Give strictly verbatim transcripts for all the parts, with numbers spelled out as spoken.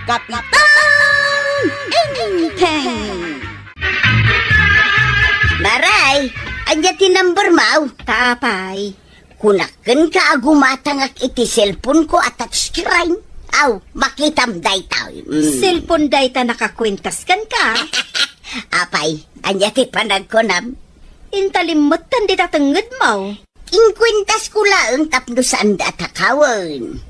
Kapitan Enteng! Maray, ania ti number mo? Ta apay? Kunak kenka a gumatangak iti cellphone ko a touchscreen. Aw, makitam daytoy. Mm. Cellphone dayta nakakuentas kenka? Apay, ania ti panagkunam? Intalim metten dita tengngedmo. Inkuentasko laeng tapno saanda a takawen.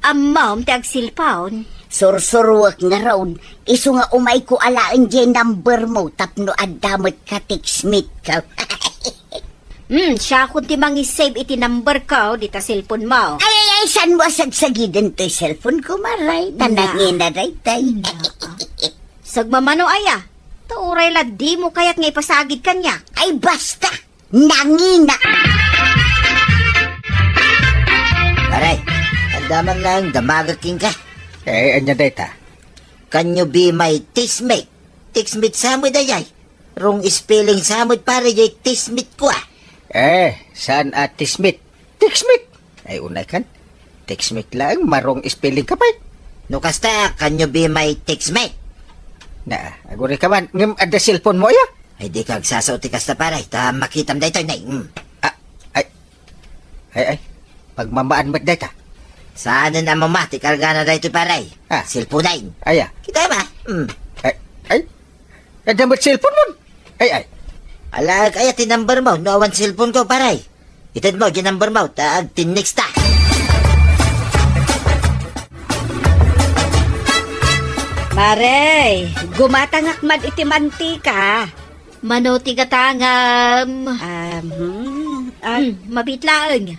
Ammom ti agcellphone? Sursuruek ngarud, isu nga umayko alaen diay number mo tapno adda met ka-textmate ko. Hmm, siakon ti mangisave iti number ko dita cellphone mo. Ay, ay, ay, saan mo asagsagiden toy cellphone ko, Maray? Ta nangina daytay. Sagmamano aya? Ta uray la dimo kayat nga ipasagid kaniak. Ay, basta! Nangina! Pare, adda man lang damagak kenka. Eh, ania dayta? Can you be my textmate? Textmate sa met, ayay. Wrong spelling sa met, pare, jay textmate ko, ah. Eh, saan a textmate? Textmate? Ay, unay kan. Textmate laeng, ma-wrong spelling ka pay. No kasta, can you be my textmate? Na, aguray ka man. Ngem adda cellphone mo, aya? Ay, dika agsasao ti kasta, pare. Ta makitam daytoy, nay. Mm. Ah, ay. Ay, ay. Pagmamaan met dayta. Saanen a mama ti kargana daytoy, pare? Ah. Cellphone, ay. Aya. Kita ba? Mm. Ay, ay. Adda met cellphone mo? Ay, ay. Alaek aya ti number mo no awan cellphone ko, pare? Itedmo diay number mo, ta agtinnext ta. Mare, gumatangak man iti mantika. Mano ti gatangam? Ah, hmm. Ah. Hmm, mabiit laeng.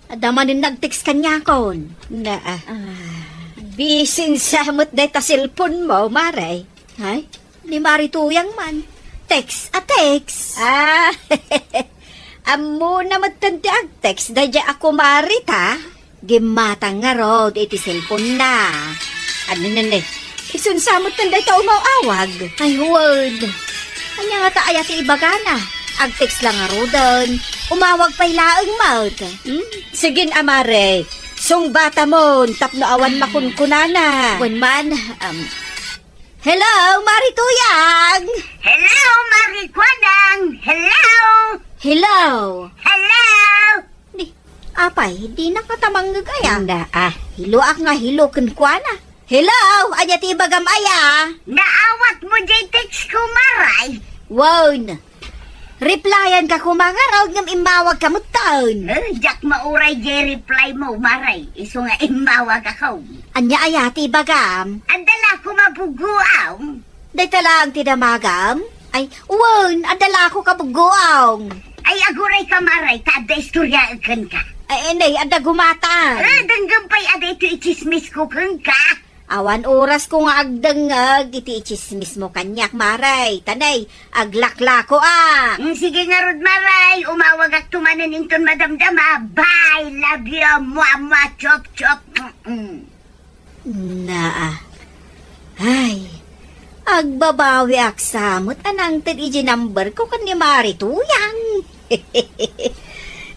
Adda manen nag-text kaniakon. Na, ah. Ah. Bisin sa met dayta cellphone mo, Mare. Hay? Ni Mari Tuyang man. Text a text. Ah, ammona metten ti ag-text daydiay a kumari ta. Gimmatang ngarud iti cellphone na. Anenenne, isunsa metten dayta umaw-awag. Ay, wen. Ania ngata aya ti ibagana? Ag-text la ngaruden. Umawag pay laeng met. Hmm? Sige, a Mare. Sungbatamon tapno awan makunkunana. Wen man, um, Hello, Mari Tuyang! Hello, Mari Kwanang! Hello! Hello! Hello! Ni, apay, dina ka tamangngeg aya? Anda, ah. Hiloak nga hilo kenkuana. Hello, ania ti ibagam aya? Naawatmo diay text ko, Maray? Wen. Replyan ka koma ngarud ngem immawag ka metten. Eh, diak mauray diay reply mo, Maray. Isu nga immawag ako. Ania aya ti ibagam? Adda la koma buggoam. Dayta laeng ti damagam? Ay, wen, adda la ako kabuggoam. Ay, aguray ka, Maray, ta adda istoryaek kenka. Ay, nay, adda gumatan. Eh, denggem pay a daytoy itsismis ko kenka. Awan oras ko nga agdengngeg iti itsismis mo kaniak, Maray. Ta nay, aglaklako, ah. Mm, sige ngarud, Maray. Umawagakto manen inton madamdama. Bye, love you, mua, mua, chop, chop. Mm-mm. Naa. Ay, agbabawiak sa met a nangted iti number ko ken ni Mari Tuyang.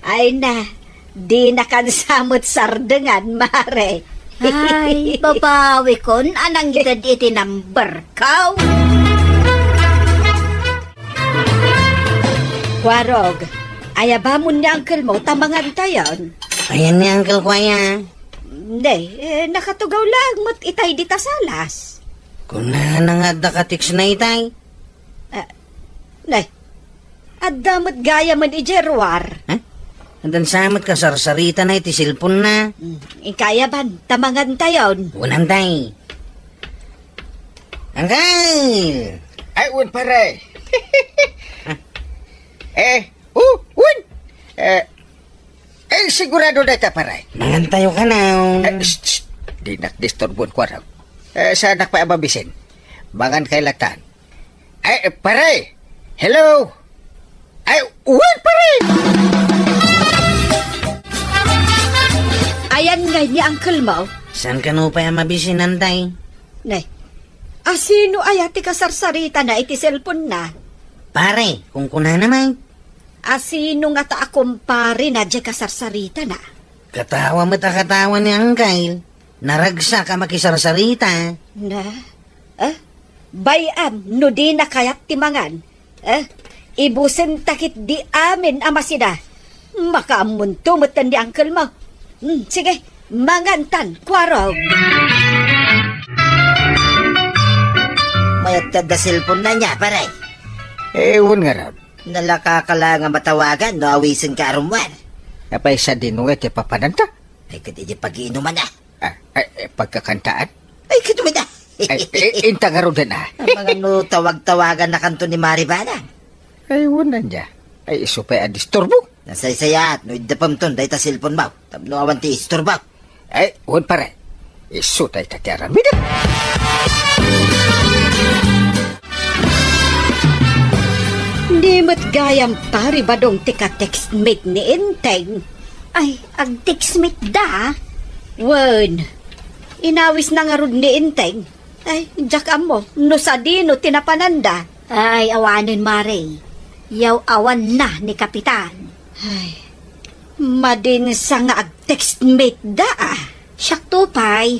Ay na, dinakan sa met sardengan, Mare. Ay, babawikon a nangted iti number ko. Kuarog, ayabamon ni uncle mo ta mangantayon. Ayan ni uncle ko aya. Nay, eh, nakatugaw laeng met itay dita salas. Kunana nga adda ka-text na itay. Ah, nay, adda met gayamen idiay ruar. Ha? Addan sa met kasarsaritana iti cellphone na. Hmm, inka ayaban, ta mangantayon. Wen, tay. Angkay! Ay, wen, pare. Eh, oh, wen. Eh, eh, sigurado dayta, pare. Mangantayo kano. Eh, shh, shh. Dinak disturbuan, kuarog. Eh, saanak pay a mabisin. Mangan kay latan. Ay, pare! Hello! Ay, wen, pare! Ayan ngay ni uncle mo? Saan kano pay a mabisin, tay? Ne, asino aya ti kasarsaritana iti cellphone na? Pare, kunkunana met. Asino ngata a kumpare na diay kasarsaritana? Katawa met a katawa ni uncle. Naragsak a makisarsarita. Na? Eh? Bay-am no dina kayat ti mangan. Eh? Ibusenta ketdi amin a masida. Makaammonto metten ni uncle mo. Hmm, sige, mangantan, Kuarog. Mayat da cellphone na niya, pare. Eh, wen ngarud. Nalaka ka la nga matawagan no awisenka a rummuar. Apay sadino nga ti papananta? Ay, ket idiay pag-iinuman, ah. Ah, ay, eh, pagkakantaan? Ay, ket met, ah. Ay, eh, inta ngaruden, ah. Amangan no tawag-tawagannakanto ni Mari Banang. Ay, wen ania. Ay, isu pay a disturbo. Nasaysayaat no iddepemton dayta cellphone mo tapno awan ti isturbo. Ay, wen pare. Isu dayta ti aramidek. Di met gayam, Pare Badong, ti ka-textmate ni Enteng. Ay, ag-textmate da? Wen, inawisna ngarud ni Enteng. Ay, diak ammo no sadino ti napananda. Ay, awanen, Mare. Yaw-awanna ni Kapitan. Ay, madinsa nga ag-textmate da, ah. Siakto pay,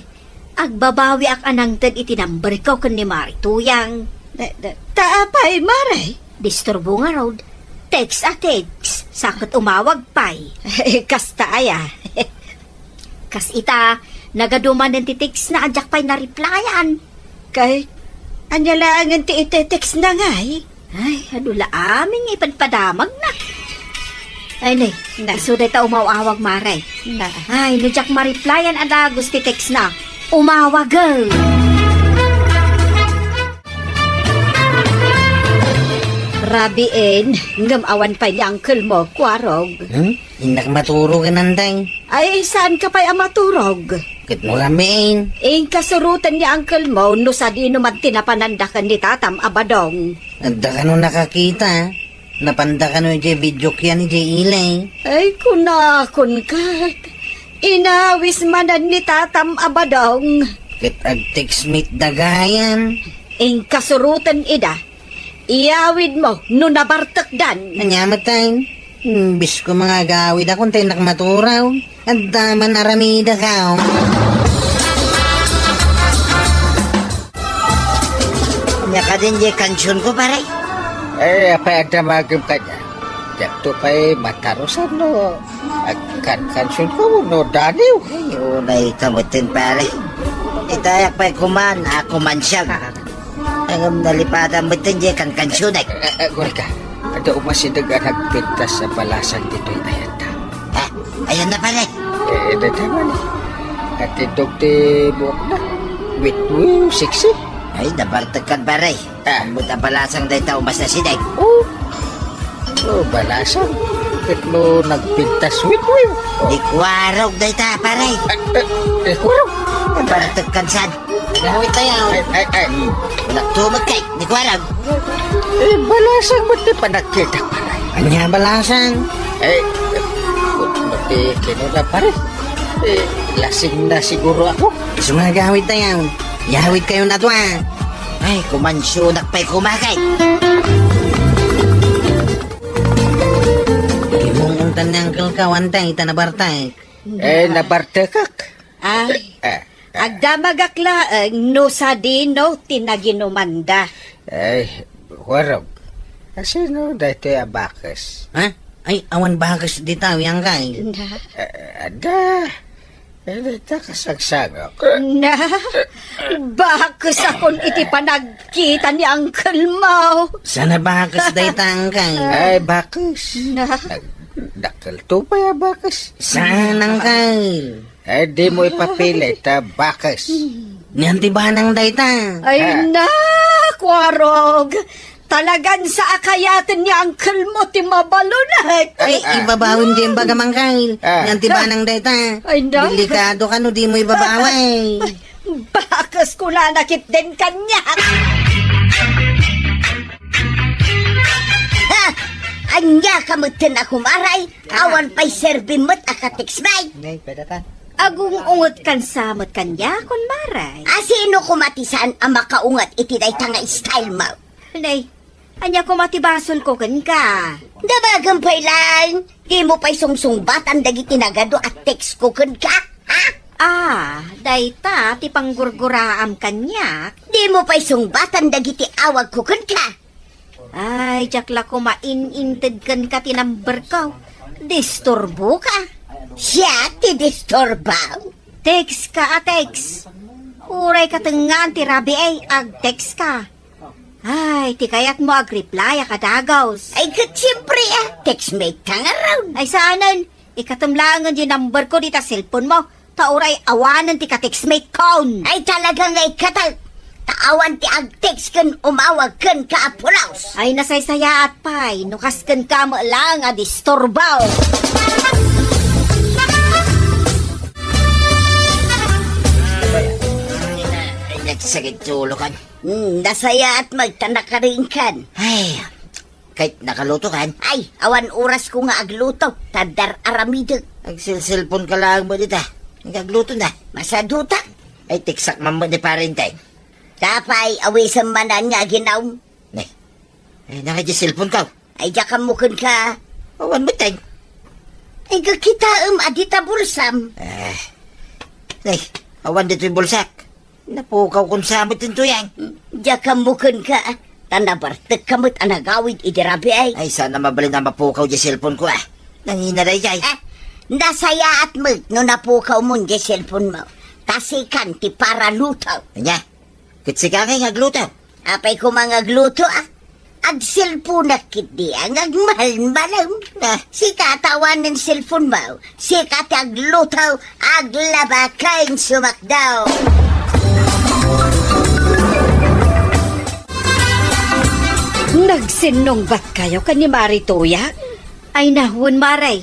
agbabawiak a nangted iti number ko ken ni Mari Tuyang. Da-, da-, ta apay, Mare? Disturbo ngarud. Text a text, sa ket umawag pay. Kasta aya. Kas ita, nagadu manen ti text na, a diak pay na-replyan. Kay, ania laengen ti ite-text na ngay? Ay, adu la amin nga ipadpadamagna. Ay, ne, Na. Isu dayta umaw-awag, Mare. Na. Ay, no diak ma-replyan a dagus ti text na, umawag, eh. Rabien, ngem awan pay ni uncle mo, Kuarog. Hmm? Innak maturog, Enteng. Ay, saanka pay a maturog? Ket no ramin. Inkasuroten ni uncle mo no sadino man ti napananda ken ni tatam a Badong. Adda kano nakakita? Napanda kano idiay videoke yan idiay ili? Ay, kunakon ket. Inawis manen ni tatam a Badong. Ket ag-textmate da gayam. Inkasuroten ida. Iyawidmo no nabartekdan. Ania met, tay? Imbes ko nga agawidakon, tay, innak maturog. Adda man aramidek, aw. Ania kadin diay kansionko, pare? Eh, apay adda magem kaniak? Diakto pay matarusan no agkankansionko wenno daniw. Ay, unay ka metten, pare. Itayak pay kuman a kumansiag. Ngem nalipadan metten diay kankansionek. Eh, eh, Gorka, adda umasideg a nagpintas a balasang ditoy ayatta. Ha? Ayanna, pare? Eh, dayta man, eh. Natiddog ti buokna. Witwiw, sexy. Ay, nabartekkan, pare. Ah. Ammok a balasang dayta umas a sideg. Oh. Oh, balasang. Ket no nagpintas, witwiw. Oh. Ni Kuarog dayta, pare. Eh, eh, ni Kuarog. Nabartekkan saan? Gawit tayo. Ay, ay, ay. Wala tumag kay, ni Kuarog. Eh, balasang met ti panagkitak, pare. Ania balasang? Eh, met ti kinuna, pare. Eh, lasing na siguro ako. Isu nga gawit tayo. Yawit kayo na to, ah. Ay, kumansionak pay kumakay. Imong untan ni Uncle ka, one time, ita nabartek. Eh, nabartekak. Ay, eh, eh. Agdamagak laeng no sadino ti naginumanda. Ay, warog. Asino daytoy a bakes? Ha? Ay, awan bakes dita, Yangkay. Na? Eh, adda. Eh, dayta kasagsagak. Na? Bakes akon iti panagkita ni uncle mo. Sana bakes dayta, Yangkay. Ay, bakes. Na? Dakkel to pay a bakes. Saan, Yangkay? Eh, dimo ipapili ta bakes. Ni Auntie Banang dayta. Ay, ah, na, Kuarog. Talagan sa akayaten ni uncle mo ti mabalon, eh. Ay, ah, ibabawen diay imbagam, Yangkay. Ah. Ni Auntie Banang dayta. Ay, na. Delikado ka no dimo ibabawen. Bakes kunana ketdin kaniak. Ha? Ania ka metten a kumaray? Awan pay serbim met a ka-text, bay. Nay, pwede ka? Agung-ungetkan sa met kaniak, kumaray. A, sino koma ti saan a makaunget iti dayta nga style mo? Nay, ania koma ti basol ko kenka? Dabagem pay laeng, dimo pay sungsungbatan dagiti nagadu a text ko kenka, ha? Ah, dayta ti panggurguraam kaniak. Dimo pay sungbatan dagiti awagko kenka. Ay, diak la koma in-inted kenka ti numberko. Disturboka. Siak ti disturbo? Text ka a text. Uray katengngaan ti rabii, ag-text ka. Ay, ti kayatmo agreply a kadagus. Ay, ket siempre, ah, textmate ka ngarud. Ay, saanen. Ikatem laengen diay numberko dita cellphonemo. Ta uray awanen ti ka-textmate kon. Ay, talaga nga ikkatek. Ta awan ti ag-text ken umawag kenka a pulos. Ay, nasaysayaat pay no kas kenka met laeng a disturbo. Ay, nagsakit ti ulo kan. Hmm, nasayaat met ta nakarinkan. Ay, ket nakaluto kan? Ay, awan orasko nga agluto, ta dar-aramidek. Agselselpon ka laeng met dita. Agluto na. Masaduta. Ay, teksak man met ni Pare Enteng. Apay, awisem manen nga aginaw. Ne. Ay, naka diay cellphoneko. Ay, diak ammo kenka. Awan met, ay. Ay, kitaem a dita bulsam. Eh. Ay, awan ditoy bulsak. Napukawkon sa met ti tuyang. Diak ammo kenka. Ta nabartekka met a nagawid idi rabii. Ay, saan a mabalin a mapukaw diay cellphoneko, ah. Nangina daydiay. Ah, nasayaat met no napukawmon diay cellphonemo. Ta sikan ti paraluto. Ania? Ket sika ngay nga agluto? Apay koma nga agluto, ah? Agselponak ketdi nga agmahalmalem. Ah. Sika a tawanen cellphonemo, sika ti agluto, aglaba ken sumakdaw. Nagsinnungbatkayo ken ni Mari Tuyang? Ay, na wen, Mare.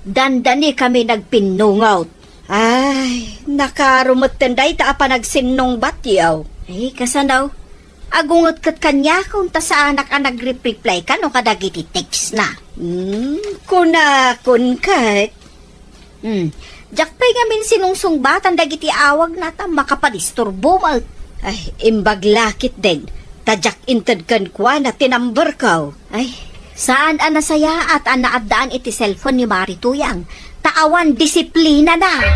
Dandani kami nagpinnungot. Ay, nakaaro metten dayta a panagsinnungbatyo. Ay, kasano? Agunget ket kaniakon ta saanak a nagrepreply kano kadagiti text na. Hmm, kunakon ket. Hmm, diak pay ngamin sinungsungbatan dagiti awagna ta makapadisturbo met. Ay, imbag la ketdin, ta diak inted kenkuana ti numberko. Ay, saan a nasayaat a naaddaan iti cellphone ni Mari Tuyang, ta awan disiplinana.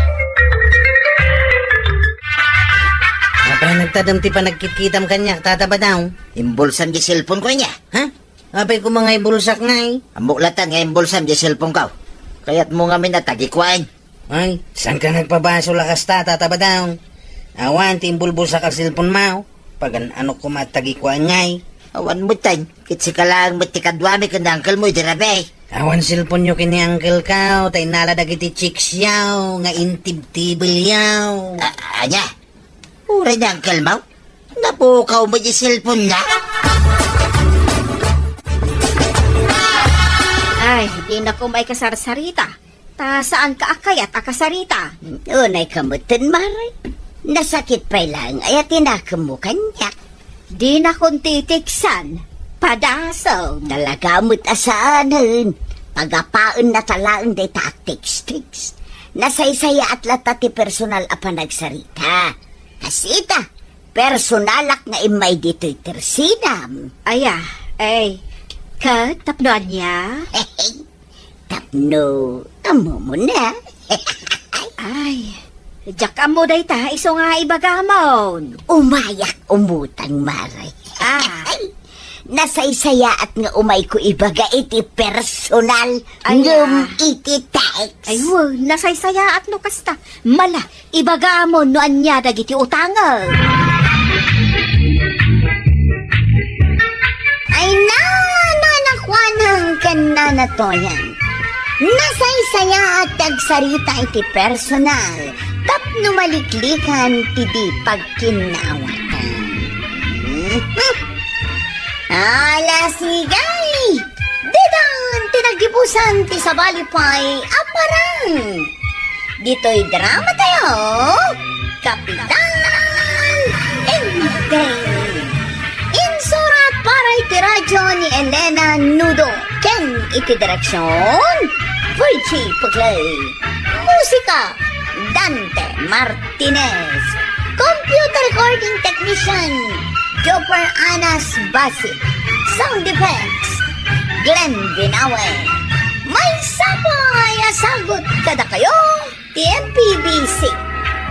Apay nagtadem ti panagkitkitam kaniak, Tata Badong? Imbulsam diay cellphoneko ania, ha? Apay koma nga imbulsak ngay? Ammok latta nga imbulsam diay cellphoneko. Kayatmo ngamin a tagikuan. Ay, saanka nga agpabasol a kasta, Tata Badong? Awan ti imbulbulsak a cellphonemo. Pagan-anok koma a tagikuan ngay. Awan metten, ket sika laeng met ti kaduami ken ni unclemo idi rabii. Awan cellphoneo ken ni uncleko, ta inala dagiti chicksyo nga intibtibelyo. A-, ania? Uray ni unclemo? Napukaw met diay cellphonena? Ay, dina koma ikasarsarita. Ta saanka a kayat a kasarita. Unayka metten, Mare. Nasakit pay laeng aya ti nakemmo kaniak. Dinakon ti teksan. Padasem. Talaga met a saanen. Pagapaennata laeng dayta a text-text. Nasaysayaat latta ti personal a panagsarita. Kas ita, personalak nga immay ditoy tersinam. Aya, ay, ket tapno ania? Tapno ammomon a. Ay, diak ammo dayta, isu nga ibagamon. Umayak umutang, Mare. Ah. Nasaysayaat nga umayko ibaga iti personal, ay, ngem ah, iti text. Ay, wen, nasaysayaat no kasta. Mala, ibagamon no ania dagiti utangem. Ay, na, na, nakuanang ken nanatoyan. Nasaysayaat ti agsarita iti personal tapno maliklikan ti di pagkinnaawatan. Mhm. Ala, sige! Ditan ti naggibusan ti sabali pay a parang. Ditoy drama tayo, Kapitan Enteng. Insurat para iti radyo ni Elena Nudo ken iti direksyon, Virgie Puglay. Musika, Dante Martinez. Computer recording technician, Jopper Anas Basit. Sound effects, Glenn Binawe. Maysa pay a sagut kadakayo ti M P B C.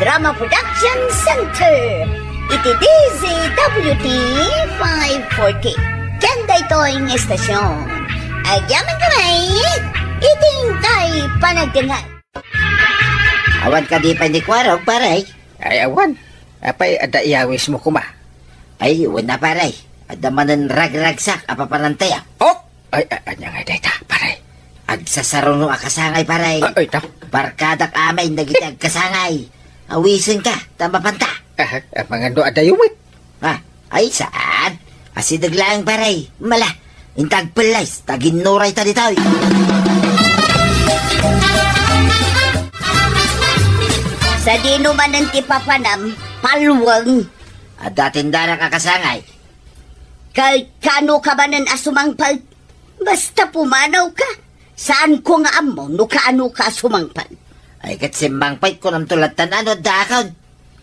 Drama Production Center iti D Z W T five forty. Ken daytoy nga estasyon, agyaman kami iti inkay panagdengngeg. Awan kadi pay ni Kuarog, pare? Ay, awan. Apay, adda iyawismo koma? Ay, wen a, pare. Adda manen ragragsak a papanantayo. Oh! Ay, a-, ania ngay dayta, pare? Agsasaruno a kasangay, pare. Ah, ay, ta? Barkadak amin dagiti agkasangay. Awisenka, ta mapanta. Aha, amangan no adayo met. Ah, ay, saan? Asideg laeng, pare. Mala, inta agpellas, ta ginnuray ta ditoy. Sadino manen ti papanam, palweng? Adda tindarak a kasangay. Kay kaano ka manen a sumangpet? Basta pumanawka. Saanko nga ammo no kaanoka a sumangpet. Ay, ket simmangpet, kunamto lattan a no addaakon.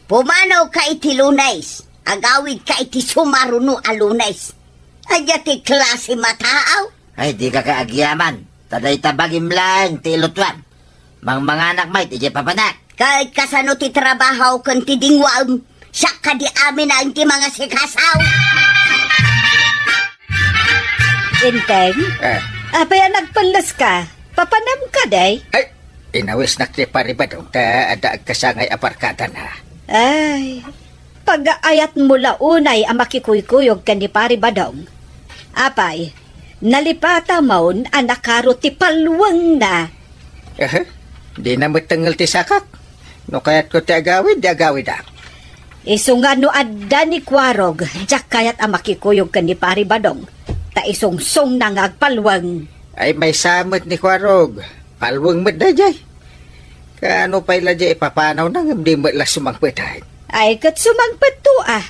Pumanawka iti Lunes, agawidka iti sumaruno a Lunes. Ania ti klasem a taaw? Ay, dika kay agyaman. Ta dayta bagim laeng ti ilutuam. Mangmanganak met idiay papanak. Ket kasano ti trabaho ken ti dinguam? Siak kadi amin a ti mangasikaso. Enteng? Eh. Apay a nagpellas ka? Papanam ka, day? Ay, inawisnak ti Pari Badong ta adda agkasangay a barkadana. Ay, pagaayatmo la unay a makikuykuyog ken ni Pari Badong. Apay, nalipatamon a nakaro ti palwengna. Aha, dina met tengngel ti sakak. No kayatko ti agawid, di agawidak. Isu nga no adda ni Kuarog, diak kayat a makikuyog ken ni Pari Badong. Ta isungsongna nga agpalweng. Ay, maysa met ni Kuarog. Palweng met daydiay. Kaano pay la diay ipapanawna ngem di met la sumangpet? Ay, ket sumangpetto a.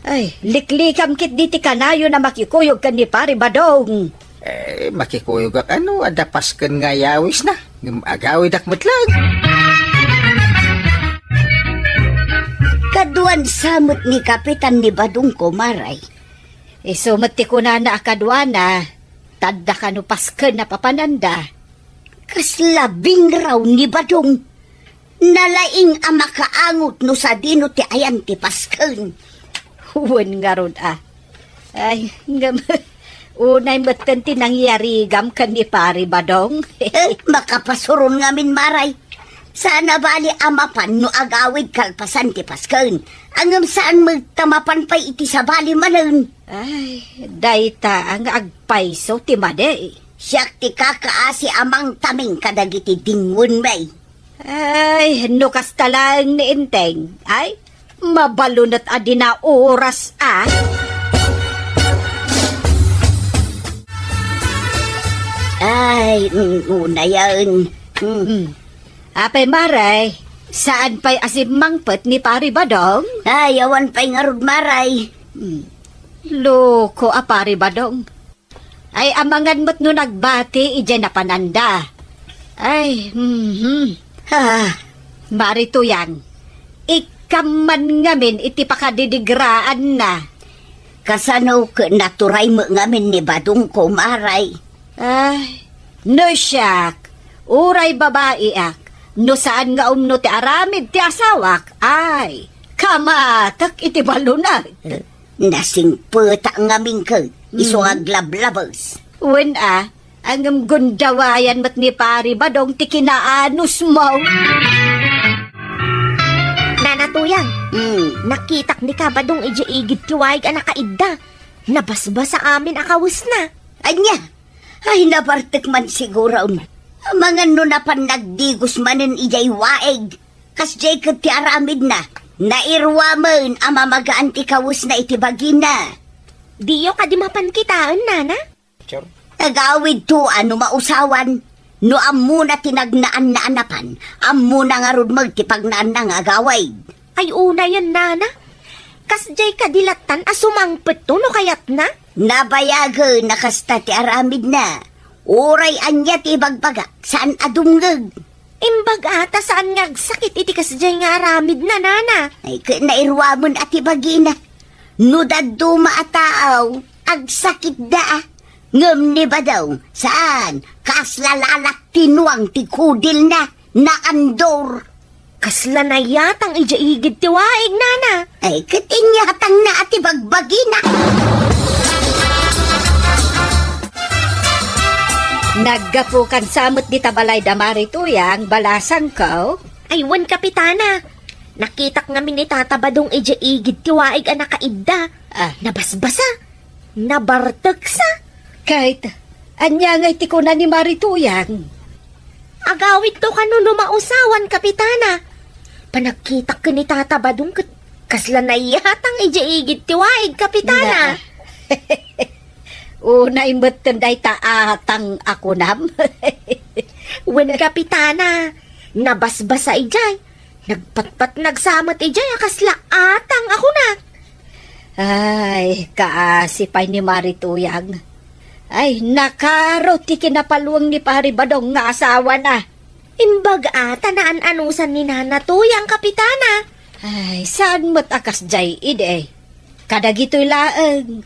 Ay, liklikam ketdi ti kanayon a makikuyog ken ni Pari Badong. Eh, makikuyogak a no adda pasken nga ayawisna, ngem agawidak met laeng. Kaduan sa met ni Kapitan ni Badong, kumaray. Isu met ti kunana a kaduana, ta adda kano pasken a papananda. Kasla bingraw ni Badong. Nalaing a makaangot no sadino ti ayan ti pasken. Wen ngarud a. Ay, ngem, unay metten ti nangyarigam ken ni Pari Badong. Eh, makapasuron ngamin, maray. Saan a bali a mapan no agawid kalpasan ti pasken. Ngem saan met ta mapan pay iti sabali manen. Ay, dayta nga agpayso ti madi. Siak ti kakaasi a mangtaming kadagiti dinguenmi. Ay, no kasta laeng ni Enteng, ay, mabalunet a dina oras a. Ay, mm, unayen. Mm. Mm. Apay, maray, saan pay a simmangpet ni Pari Badong? Ay, awan pay ngarud, maray. Mm. Loko a Pari Badong. Ay, amangan met no nagbati idiay napananda. Ay, mhm. Ah, Mari Tuyang, ikkam man ngamin iti pakadidigraanna. Kasano ket naturay met ngamin ni Badong, kumaray? Ay, no siak, uray babaiak, no saan nga umno ti aramid ti asawak, ay, kamatek iti balunag. Nasingpetak ngamin ket isu nga aglablabes. Wen a, ngem gundawayan met ni Pari Badong ti kinaanusmo. Nana Tuyang, hmm, nakitak ni Kabadong idiay igid ti waig a nakaidda. Nabasbasa amin a kawesna. Ania? Ay, nabartek man siguro. Amangan no napan nagdigos manen idiay waig. Kasdiay ket ti aramidna, nairuamen a mamagaan ti kawesna iti bagina. Diyo kadi mapan kitaen, nana? Sure. Agawidto a no mausawan. No ammona ti nagnaan a napan, ammona ngarud met ti pagnaanna nga agawid. Ay, unayen, nana. Kasdiay kadi lattan a sumangpetto no kayatna? Nabayagen a kasta ti aramidna. Uray ania ti ibagbagak, saan a dumngeg. Imbag a ta saan nga agsakit iti kasdiay nga aramidna, nana. Ay, ket nairuamen a ti bagina. No dadduma a tao, agsakitda a. Ngem ni Badong, saan, kasla lalat ti nuang ti kudilna, naandor. Kasla nayatang idiay igid ti waig, nana. Ay, ket inyatangna a ti bagbagina. Naggapukan sa met dita balay da Mari Tuyang, balasangko. Ay, wen, Kapitana. Nakitak ngamin ni Tata Badong idiay igid ti waig a nakaidda. Ah. Nabasbasa. Nabarteksa. Ket, ania ngay ti kuna ni Mari Tuyang? Agawidto kano no mausawan, Kapitana. Panagkitak ken ni Tata Badong ket kasla nayatang idiay igid ti waig, Kapitana. Na. Unay metten dayta atang a kunam. Wen, Kapitana, nabasbasa idiay. Nagpatpatnag sa met idiay a kasla atang a kuna. Ay, kaasi pay ni Mari Tuyang. Ay, nakaro ti kinapalweng ni Pari Badong nga asawana. Imbag a ta naan-anusan ni Nana Tuyang, Kapitana. Ay, saan met a kasdiay idi? Kadagitoy laeng.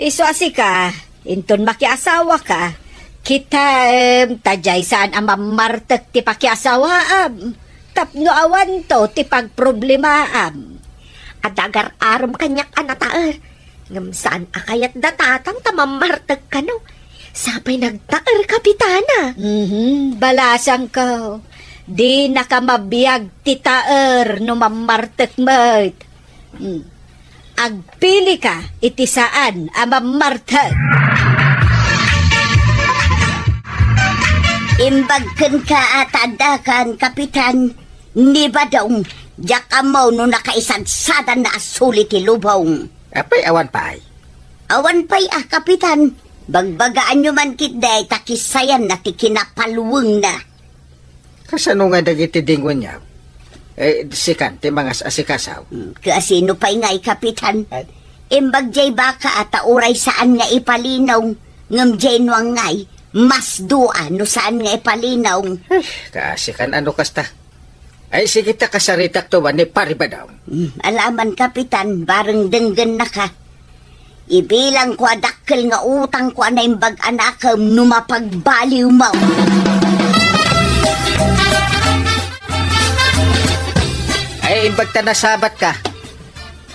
Isu a sika, inton makiasawaka, kitaem ta diay saan a mammartek ti pakiasawaam, tapno awanto ti pagproblemaam. Adda agar-arem kaniak a nataer, ngem saan a kayat da tatang ta mammartek kano. Sapay nagtaer, Kapitana. Mhm, balasangko. Dinaka mabiag ti taer no mammartek met. Hmm. Agpilika iti saan a mammartek. Imbag kenka a ta addakan, Kapitan, ni Badong, diak ammo no nakaisadsadanna a suli ti lubong. Apay, awan pay? Awan pay a, Kapitan. Bagbagaanyo man ketdi ta kisayanna ti kinapalwengna. Kasano nga dagiti dingonyo? Eh, sikan ti mangas-asikaso. Hmm, kasino pay ngay, Kapitan? Ay. Imbag diay baka a ta uray saan nga ipalinong, ngem diay nuangay, masdua no saan nga ipalinong. Ay, kaasikan ano kasta. Ay, sige ta kasaritakto ni Pari Badong. Hmm, alaman, Kapitan, bareng denggennaka. Ibilangko a dakkel nga utangko a naimbag a nakem no mapagbaliwmo. Ay, imbag ta nasabatka.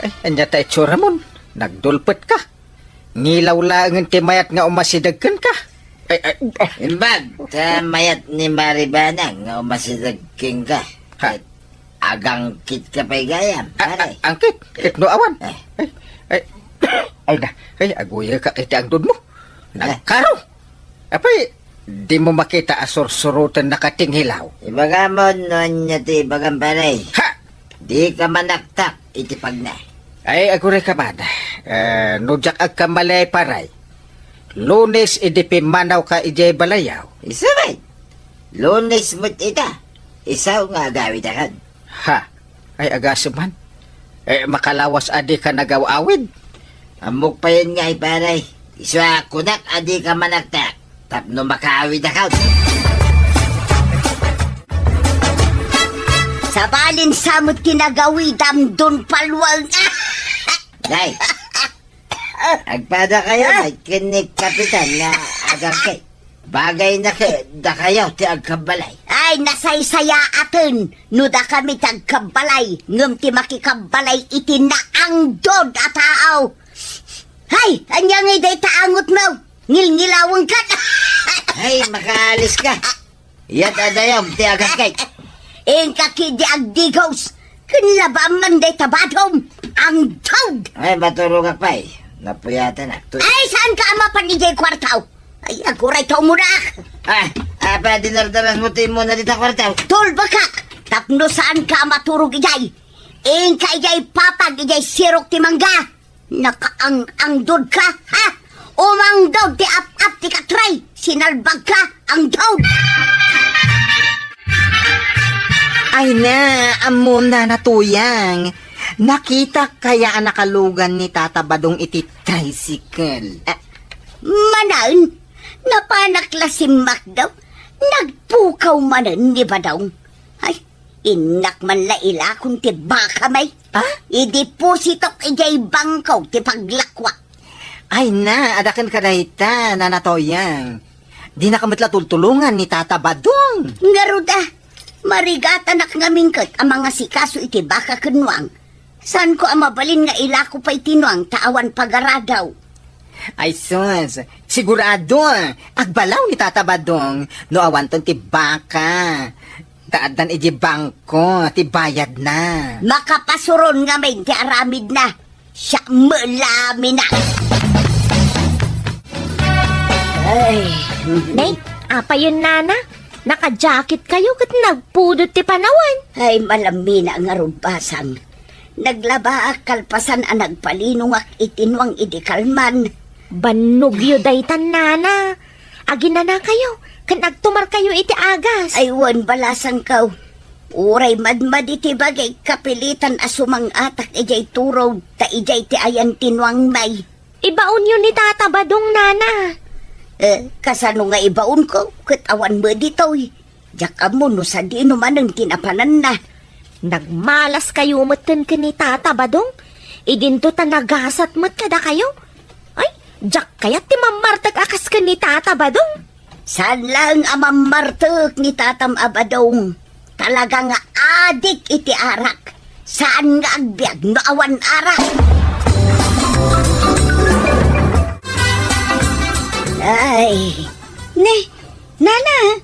Ay, ania ta itsuramon? Nagdulpetka. Ngilaw laengen ti mayat nga umasideg kenka. Ay, ay, ah. Imbag ta mayat ni Mari Banang nga umasideg kenka. Ha? Ket agangkitka pay gayam, a-, pare. A-, angkit? Ket no awan? Eh. Ay, ay, ay na. Ay, aguyekak iti angdodmo. Eh. Nagkaro. Apay, dimo makita a sursurotennaka ti ngilaw? Ibagamon no ania ti ibagam, pare. Ha! Dika manaktak iti pagna. Ay, agurayka man. Eh, no diak agkamali, pare. Lunes idi pimmanawka idiay balayyo. Isu met. Lunes met ita. Isu nga agawidakon. Ha? Ay, agasem man. Eh, makalawas a dika nagaw-awid. Ammok payen ngay, pare. Isu a kunak a dika manaktak tapno makaawidakon. Sabalin sa met ti nagawidam, Don Palwang. Nay, agpadakayo, nay, ken ni Kapitan nga agangkit. Bagayna kadakayo ti agkabbalay. Ay, nasaysayaaten no dakami ti agkabbalay, ngem ti makikabbalay iti naangdod a tao. Hay, ania ngay dayta angotmo? Ngilngilawenka. Ay, makaaliska. Iyat a dayag ti agangkit. Inka ketdi agdigos. Ken labaam man dayta badom. Angdod! Ay, maturogak pay. Napuyatanak. Ay, saanka a mapan idiay kuarto? Ay, agurayta umunak. Ah, apay a dinardarasmo ti immuna dita kuarto? Tulbekak, tapno saanka a maturog idiay. Inka idiay papag idiay sirok ti mangga. Nakaang-angdodka, ha? Umangdod ti ap-ap ti katray, sinalbagka, angdod! Ay na, ammom, Nana Tuyang. Nakitak kaya a nakalugan ni Tata Badong iti tricycle? Ah, manen, napanak la simmakdaw. Nagpukaw manen ni Badong. Ay, innak man la ilakon ti bakami. Ah? Idipositok idiay bangko ti paglakuak. Ay na, adda kenka dayta, Nana Tuyang. Dinaka met la tultulongan ni Tata Badong. Ngarud a, Marigatanak ngamin ket a mangasikaso iti baka ken nuang. Saanko a mabalin nga ilako pay ti nuang ta awan pagaradaw. Ay sus, sigurado, agbalaw ni Tata Badong no awanton ti baka. Ta addan iti bangko ti bayadna. Makapasuron ngamin ti aramidna. Siak met la a minak. Ay. Nay, apayen, nana? Naka-jacket kayo ket nagpudot ti panawen. Ay, malamina ngarud, Basang. Naglabaak kalpasan a nagpalinongak iti nuang idi kalman. Bannogyo daytan, nana. Aginana kayo, ken agtumar kayo iti agas. Ay, wen, balasangko. Uray madmadi ti bagik, kapilitan a sumang-atak idiay turog, ta idiay ti ayan ti nuang, nay. Ibaonyo ni Tata Badong, nana. Eh, kasano nga ibaonko? Ket awan met ditoy. Diak ammo no sadino manen ti napananna. Nagmalas kayo metten ken ni Tata Badong. Idinto ta nagasat met kadakayo. Ay, diak kayat ti mammartek a kas ken ni Tata Badong. Saan laeng a mammartek ni Tatam a Badong. Talaga nga adik iti arak. Saan nga agbiag no awan arak. Ay. Ne, nana,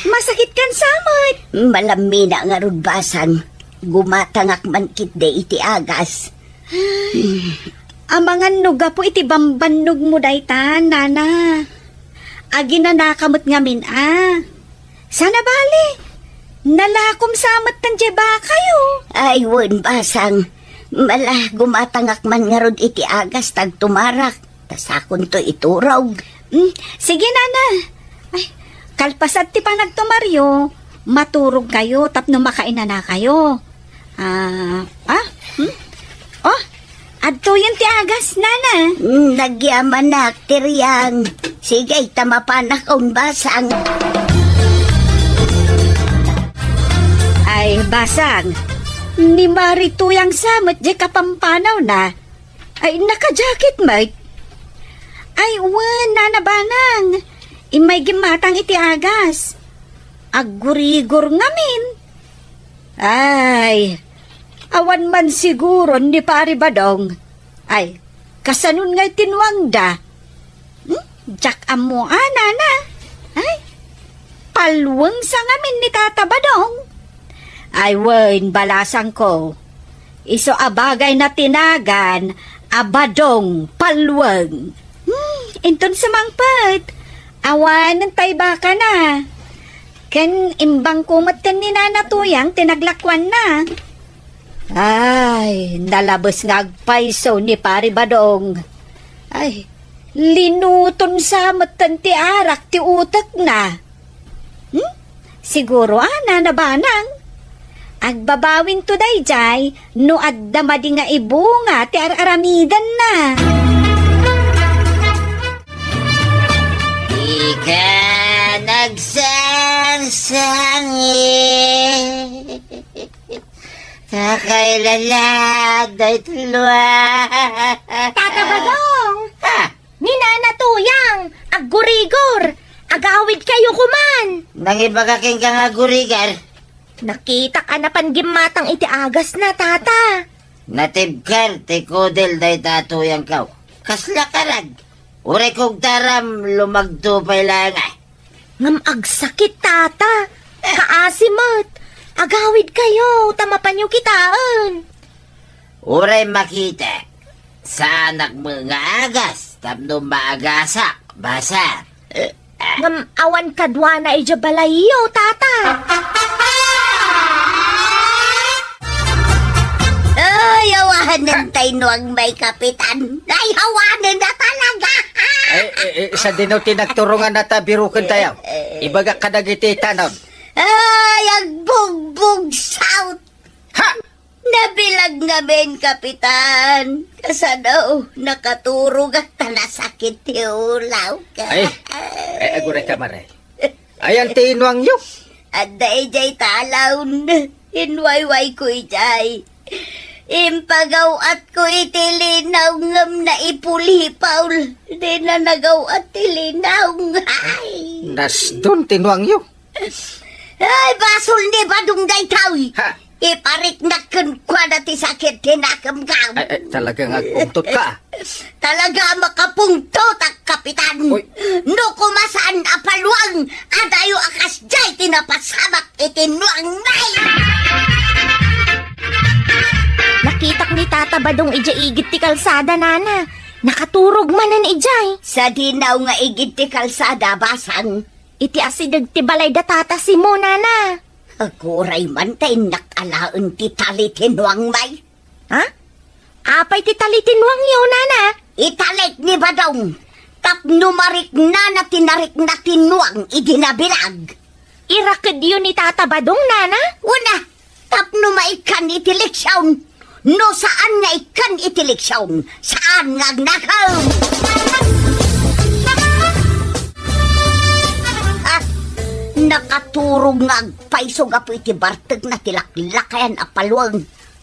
masakit kan samot. Malamina ngarud, Basang. Gumatangak man ketdi iti agas. Amangan no gapu iti bambannogmo daytan, nana. Aginanaka met ngamin a. Sana bali, nalakom sa met tan diay bakayo. Ay, wen, Basang. Mala, gumatangak man ngarud iti agas ta agtumarak. Ta sakonto iturog. Mm, sige, nana. Ay, kalpasan ti panagtumaryo, maturog kayo tapno makainana kayo. Ah, ah? Hmm? Oh, adtoyen ti agas, nana. Mm, nagyamanak, Tiriang. Sige, ta mapanak, Basang. Ay, Basang, ni Mari Tuyang sa met diay kapampanaw na. Ay, naka-jacket met. Ay, wen, nana Banang. Immay gimmatang iti agas. Aggurigor ngamin. Ay, awan man siguro ni Pari Badong. Ay, kasanon ngay ti nuangda? Hmm? Diak ammo a, nana. Ay, palweng sa ngamin ni Tata Badong. Ay, wen, balasangko. Isu a bagay na ti nagan a Badong palweng. Hmm, inton sumangpet, awanen tay bakana. Ken imbangko met ken ni Nana Tuyang ti naglakuanna. Ay, nalabes nga agpayso ni Pari Badong. Ay, linuton sa met ken ti arak ti utekna. Hmm? Siguro a, nana Banang. Agbabawinto daydiay no adda madi nga ibunga ti ar-aramidenna. Ika nagsangsangit. Nakailala, daytoy lua. Tata Badong! Ha? Ni Nana Tuyang, aggurigor! Agawid kayo kuman! Nangibaga kenka nga aggurigor? Nakitak a napan gimmatang iti agasna, Tata. Natibker ti kudel dayta a tuyangko. Kasla karag. Uray kugtaram, lumagto pay laeng, a. Ngem agsakit, Tata. Kaasi met. Agawid kayo, ta mapanyo kitaen. Uray makita, saanak met nga agas tapno maagasak, Basang. Ngem awan kaduana idiay balayyo, Tata. Ay, awanen tay nuang may kapitan. Ay, awanen na talaga. Ay, eh, eh, sadino ti nagturongan a ta birukentayo? Eh, eh. Ibagak kadagiti tanod. Ay, agbugbog, South. Ha? Nabilag ngamin, Kapitan. Kasano, nakaturogak ta nasakit ti ulawko. Ay, ay, aguray ka, Mare. Ayan ti inuangyo. Adda idiay talon. Inwaywayko idiay. Impagaw-atko iti linaw ngem naipulipaw. Dina nagaw-at ti linaw. Ay. Nasdon ti inuangyo. Ay, basol ni Badong daytoy. Ha? Ipariknak kenkuana ti sakit ti nakemkam. Ay, ay, talaga nga agpungtot ka. Talaga a makapungtot a kapitan. Uy. No kumasaan a paluang, adayo a kasdiay ti napasamak iti nuang nay. Nakitak ni Tata Badong idiay igid ti kalsada, nana. Nakaturog manen idiay. Sadinaw nga igid ti kalsada, basang. Iti asideg ti balay da Tata Simo, nana. Aguray man ta innak alaen ti tali ti nuang may. Ha? Apay ti tali ti nuangyo, nana? Italik ni Badong. Tapno mariknana ti narikna ti nuang idi nabilag. Irakedyo ni Tata Badong, nana? Una, tapno maikkan iti leksion. No saan nga ikkan iti leksion, saan nga agnakem. Ah, nakaturog nga agpayso gapu iti bartekna ti laklakayan a paluang.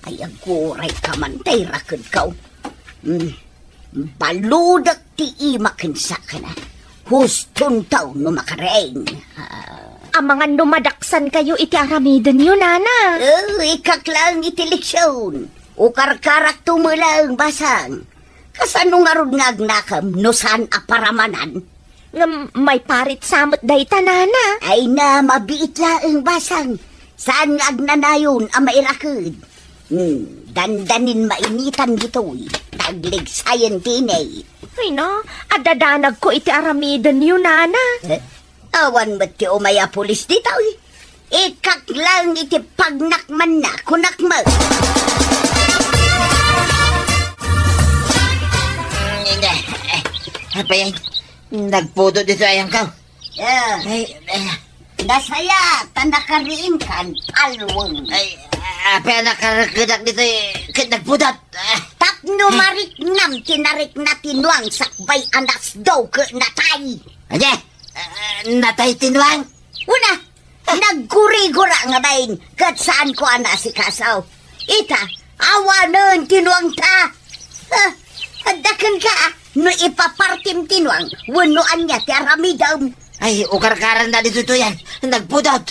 Ay, aguray ka man, tay rakedkaw. Hmm. Baludek ti ima ken sakana. Hustontaw no makareng. Ah. Amangan no madaksankayo iti aramidenyo, nana. Eh, ikak laeng iti leksion. Ukarkarak tumo laeng, basang. Kasano ngarud nga agnakem no saan a paramanan? Ngem maiparit sa met dayta, nana. Ay na, mabiit laeng, basang. Saan nga agnanayon a mairaked? Hmm, dandanin mainitan ditoy. Tagligsayen ti init. Ay na, adadanagko iti aramidenyo, nana. Eh, awan met ti umay a pulis ditoy. Ikak laeng iti pagnakmanna, kunak met. Apay, nagpudot ditoy ayangkaw. Ah. Ay, eh. Nasaya, ta nakariingkan, palweng. Ay, apay a nakarekedak ditoy ket nagpudot. Ah. Tapno mariknam ti narikna ti nuang sakbay a nasdo ket natay. Adi, ah, natay ti nuang? Una, nagkurigura nga bain ket saanko a naasikaso. Ita, awanen ti nuangta. Ah, adda kenka, ah, no ipapartim ti nuang, wenno ania ti aramidem. Ay, ukarkaran na ditoy tuyan. Nagpudot.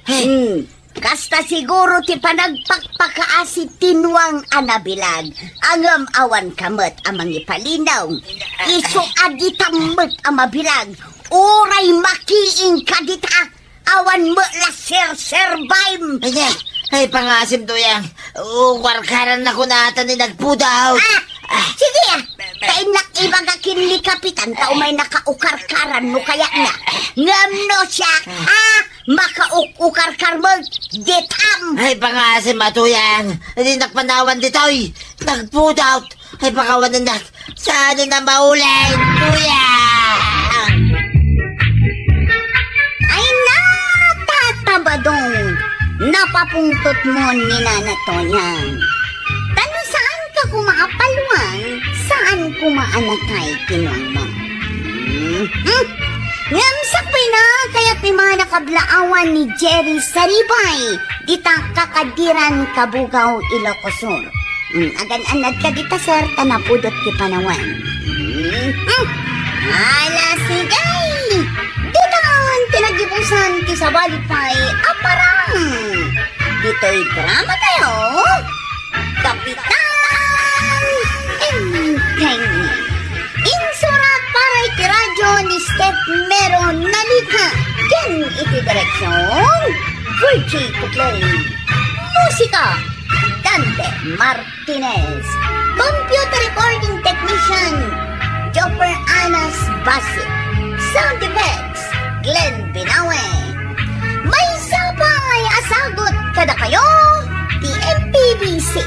Ay. Hmm. Kasta siguro ti panagpakpakaasi ti nuang a nabilag. Ngem awan ka met a mangipalinaw. Isu a ditam met a mabilag. Uray makiing ka dita. Awan met la serserbaem. Ay, ay, pangasim, Tuyang. Ukarkaran na kunata ni nagpudot. Ah, ah, sige, ah. Ta innak ibaga ken ni Kapitan, ta umay nakaukarkaran no kayatna. Ngem no siak, ah, makauk-ukarkar met, ditam. Ay, pangasim, Tuyang. Di nakpanawan ditoy. Nagpudot. Ay, pakawanennak. Saan na maulen, kuya? Ay, na, Tata Badong, napapungtot mo ni Nana Toyang. Tano saan ka kumaapalwang, saan kumaanakay ti nuang mo? Hmm? Hmm? Ngem sakbay na, kayat ti manakablaawan ni Jerry Saribay, dita kakadiran Kabugaw, Ilocos Sur. Hmm, agan-anad ka dita, sir, ta napudot ti panawan. Hmm, hmm. Ala, sige! Ditan ti naggibusan ti sabali pay a parang. Ditoy drama tayo, Kapitan Enteng. Insurat para iti radyo ni Steph Mero Nalica ken iti direksyon, Virgie Kutlay. Musika, Dante Martinez. Computer recording technician, Jopper Anas Basit. Sound effects, Glenn Binawe. Maysa pay a sagut kadakayo ti M P B C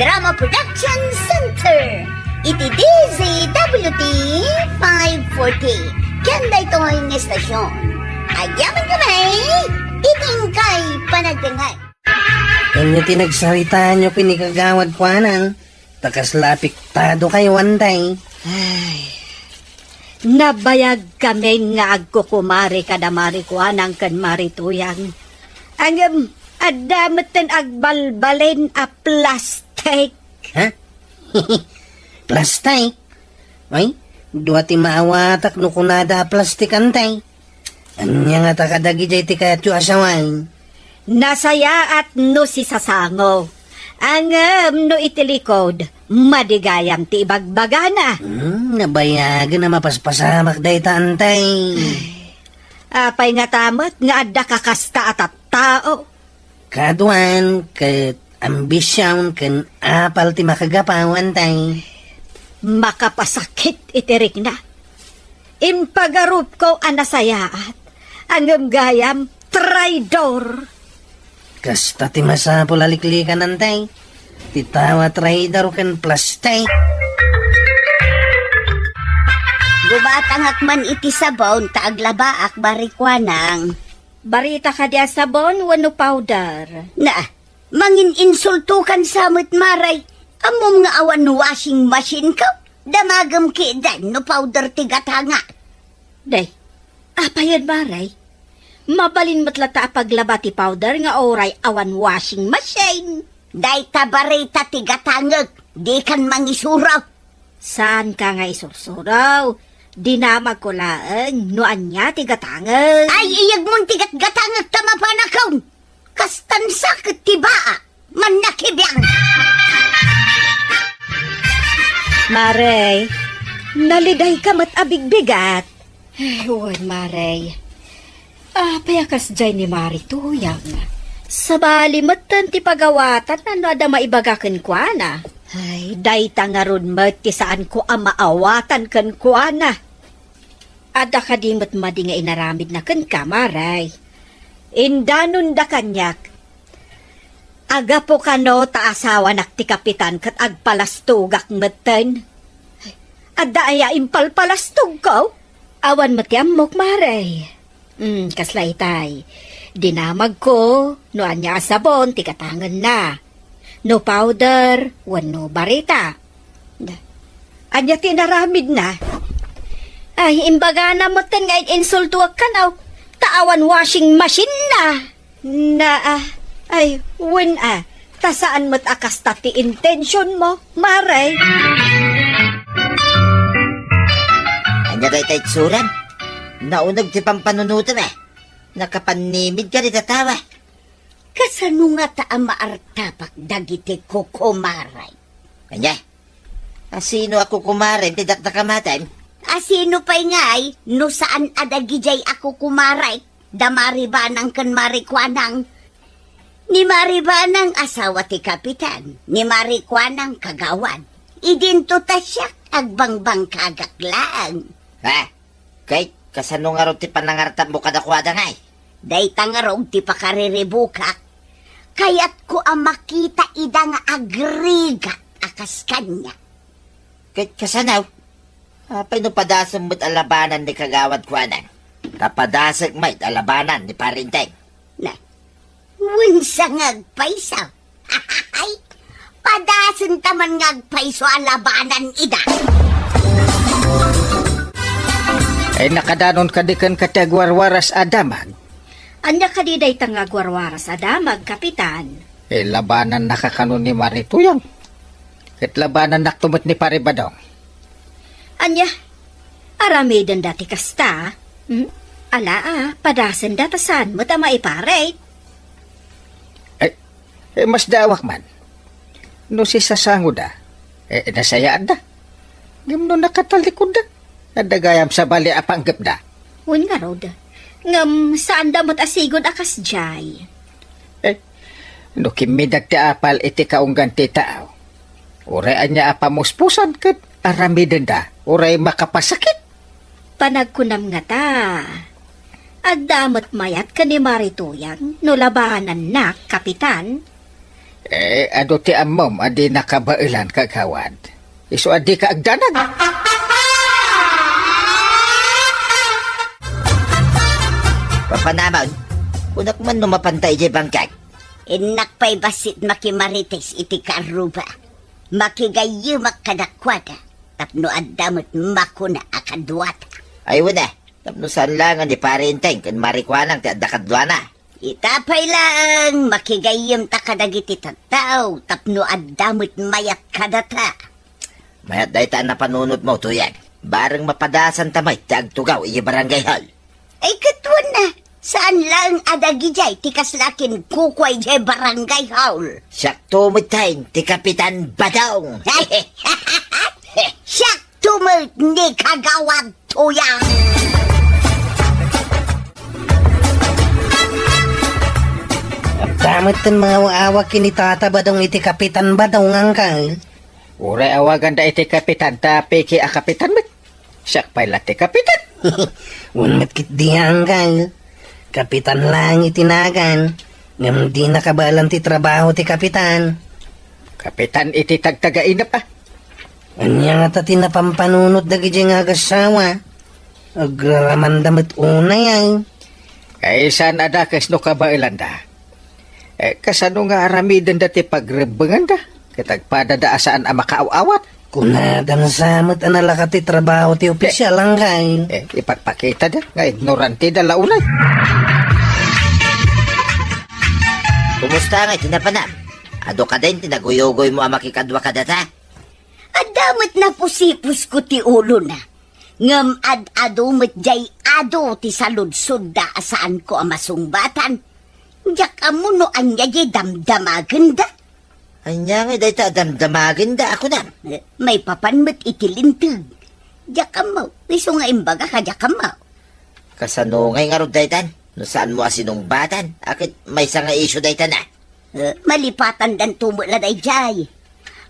Drama Production Center iti D Z W T five forty. Ken daytoy nga estasyon, agyamankami iti inkay panagdengngeg. Ania ti nagsaritaanyo ken ni Kagawad Kuanang, ta kasla apektado kayo, antay? Ay, nabayag kami nga agkukumare kada Mari Kuanang ken Mari Tuyang. Ngem, adda metten agbalbalen a plastik. Ha? Plastik? Ay, dua ti maawatak no kunada a plastik, antay. Ania ngata kadagidiay ti kayatyo a sawen? Nasayaat no sisasango. Ngem no iti likod, madi gayam ti ibagbagana. Hmm, nabayagen a mapaspasamak dayta, Antay. Apay ngata met nga adda kakasta a tattao? Kaduan ket ambision ken apal ti makagapu, Antay. Makapasakit iti rikna. Impagarupko a nasayaat, ngem gayam traidor. Kasta ti masapul a liklikan, Antay. Ti tao a traidor ken plastik. Gumatangak man iti sabon ta aglabaak, Mari Kuanang. Barita kadi a sabon wenno powder? Na, mangin-insultokan sa met, Maray. Ammom nga awan washing machine ko? Damagem ketdin no powder ti gatangak. Day, apayen, Maray? Mabalin met latta a paglaba ti powder nga uray awan washing machine. Dayta barita ti gatangek, dikan mangisuro. Saanka nga isursuro. Dinamagko laeng no ania ti gatangek. Ay, iyegmon ti gatgatangek ta mapanakon. Kastan sa ket ti baa. Mannakibiang. Maray, nalidayka met a bigbigat. Ay, wen, Maray. Apay a kasdiay ni Mari Tuyang? Sabali metten ti pagawatanna no adda maibaga kenkuana. Ay, dayta ngarud met ti saanko a maawatan kenkuana. Adda kadi met madi nga inaramidna kenka, Maray? Indanonda kaniak. Gapu kano ta asawanak ti kapitan ket agpalastogak metten. Adda aya impalpalastogko? Awan met ti ammok, Maray. Mm, kasla itay. Dinamagko no ania a sabon ti gatangenna. No powder wenno barita. Ania ti inaramidna? Ay, imbagana metten nga in-insultuak kano, ta awan washing machine na. Na, ah, ay, wen, ah, ta saan met a kasta ti intentionmo, Maray. Ania dayta itsuram? Nauneg ti pampanunotem, eh. Nakapannimid ka dita tawa. Kasano ngata a maartapak dagiti kukumaray? Ania? Asino a kukumaray ti dakdakamatem? Asino pay ngay no saan a dagidiay a kukumaray? Da Mari Banang ken Mari Kuanang. Ni Mari Banang asawa ti kapitan, ni Mari Kuanang kagawad. Idinto ta siak agbangbangkagak laeng. Ha? Ket kasano ngarud ti panangartapmo kadakuada ngay? Dayta ngarud ti pakariribukak. Kayatko a makita ida nga agrigat a kas kaniak. Ket kasano? Apay no padasem met a labanan ni Kagawad Kuanang? Ta padasek met a labanan ni Pari Enteng. Na, wensa nga agpayso. Ay, padasenta man nga agpayso a labanan ida. Ay, nakadanon kadi kenka ti agwarwaras a damag? Ania kadi dayta nga agwarwaras a damag, Kapitan? Eh, labanannaka kano ni Mari Tuyang. Ket labanannakto met ni Pari Badong. Ania? Aramidenda ti kasta? Hmm? Ala a, padasenda ta saan met a maiparit. Eh, eh, masdaawak man. No sisasangoda, eh, nasayaatda. Ngem no nakatalikudda, adda gayam sabali a panggepda. Wen ngarud, ngem saanda met a sigud a kasdiay. Eh, no kimmidag ti apal iti kaunggan ti tao, uray ania a pamuspusan ket aramidenda, uray makapasakit. Panagkunam ngata, adda met mayat ken ni Mari Tuyang no labanannak, Kapitan? Eh, adu ti ammom a di nakabaelan, Kagawad. Isu a dika agdanag. Papanamon, kunak man no mapanta idiay bangkag. Innak pay bassit makimarites iti karruba. Makigayyemak kadakuada, tapno adda met makuna a kaduata. Ay, wen a, tapno saan laengen ni Pari Enteng ken Mari Kuanang ti adda kaduana. Ita pay laeng, makigayyemta kadagiti tattao tapno adda met mayat kadata. Mayat dayta a napanunotmo, Tuyang. Bareng mapadasanta met ti agtugaw idiay barangay hall. Ay, ket wen a, Saan laeng a dagidiay ti kasla kinkukuay diay barangay hall. Siakto metten ti Kapitan Badong. Siakto met ni Kagawad Tuyang. Adda metten mangawawag ken ni Tata Badong iti Kapitan Badong, Angkel. Uray awaganda iti kapitan ta peke a kapitan met. Siak pay la ti kapitan. Wen met ketdi, Angkel. Kapitan laeng iti nagan, ngem dina kabaelan ti trabaho ti kapitan. Kapitan iti tagtagainep, a. Ania ngata ti napampanunot dagidiay nga agassawa? Agraramanda met unay, ay. Ay, saan a dakes no kabaelanda? Eh, kasano nga aramidenda ti pagrebbenganda? Ket agpadada a saan a makaaw-awat? Kunada sa met a nalakat ti trabaho ti official, Angkel. Eh, ipakpakitada nga ignoranteda la unay. Kumusta ngay ti napanam? Adu kadi ti naguyugoymo a makikadua kadata? Adda met napusipusko ti ulona. Ngem ad-adu met diay adu ti saludsodda a saanko a masungbatan. Diak ammo no ania diay damdamagenda. Ania ngay dayta a damdamagenda a kunam? Eh, maipapan met iti linteg. Diak ammo, isu nga imbagak a diak ammo. Kasano ngay ngarud daytan? No saanmo a sinungbatan, a ket maysa nga isyu daytan a. Eh, malipatandanto met la daydiay.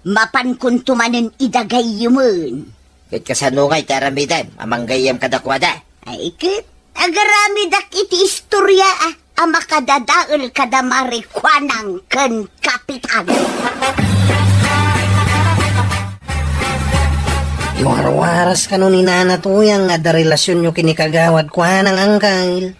Mapankonto manen ida gayyemen. Ket kasano ngay ti aramidem a manggayyem kadakuada? Ay, ket agaramidak iti istoria a, a makadadael kada marikuanang ken kapitan. Iwarwaras kano ni Nana Tuyang nga adda relasionyo ken ni Kagawad kuanang, Angkel.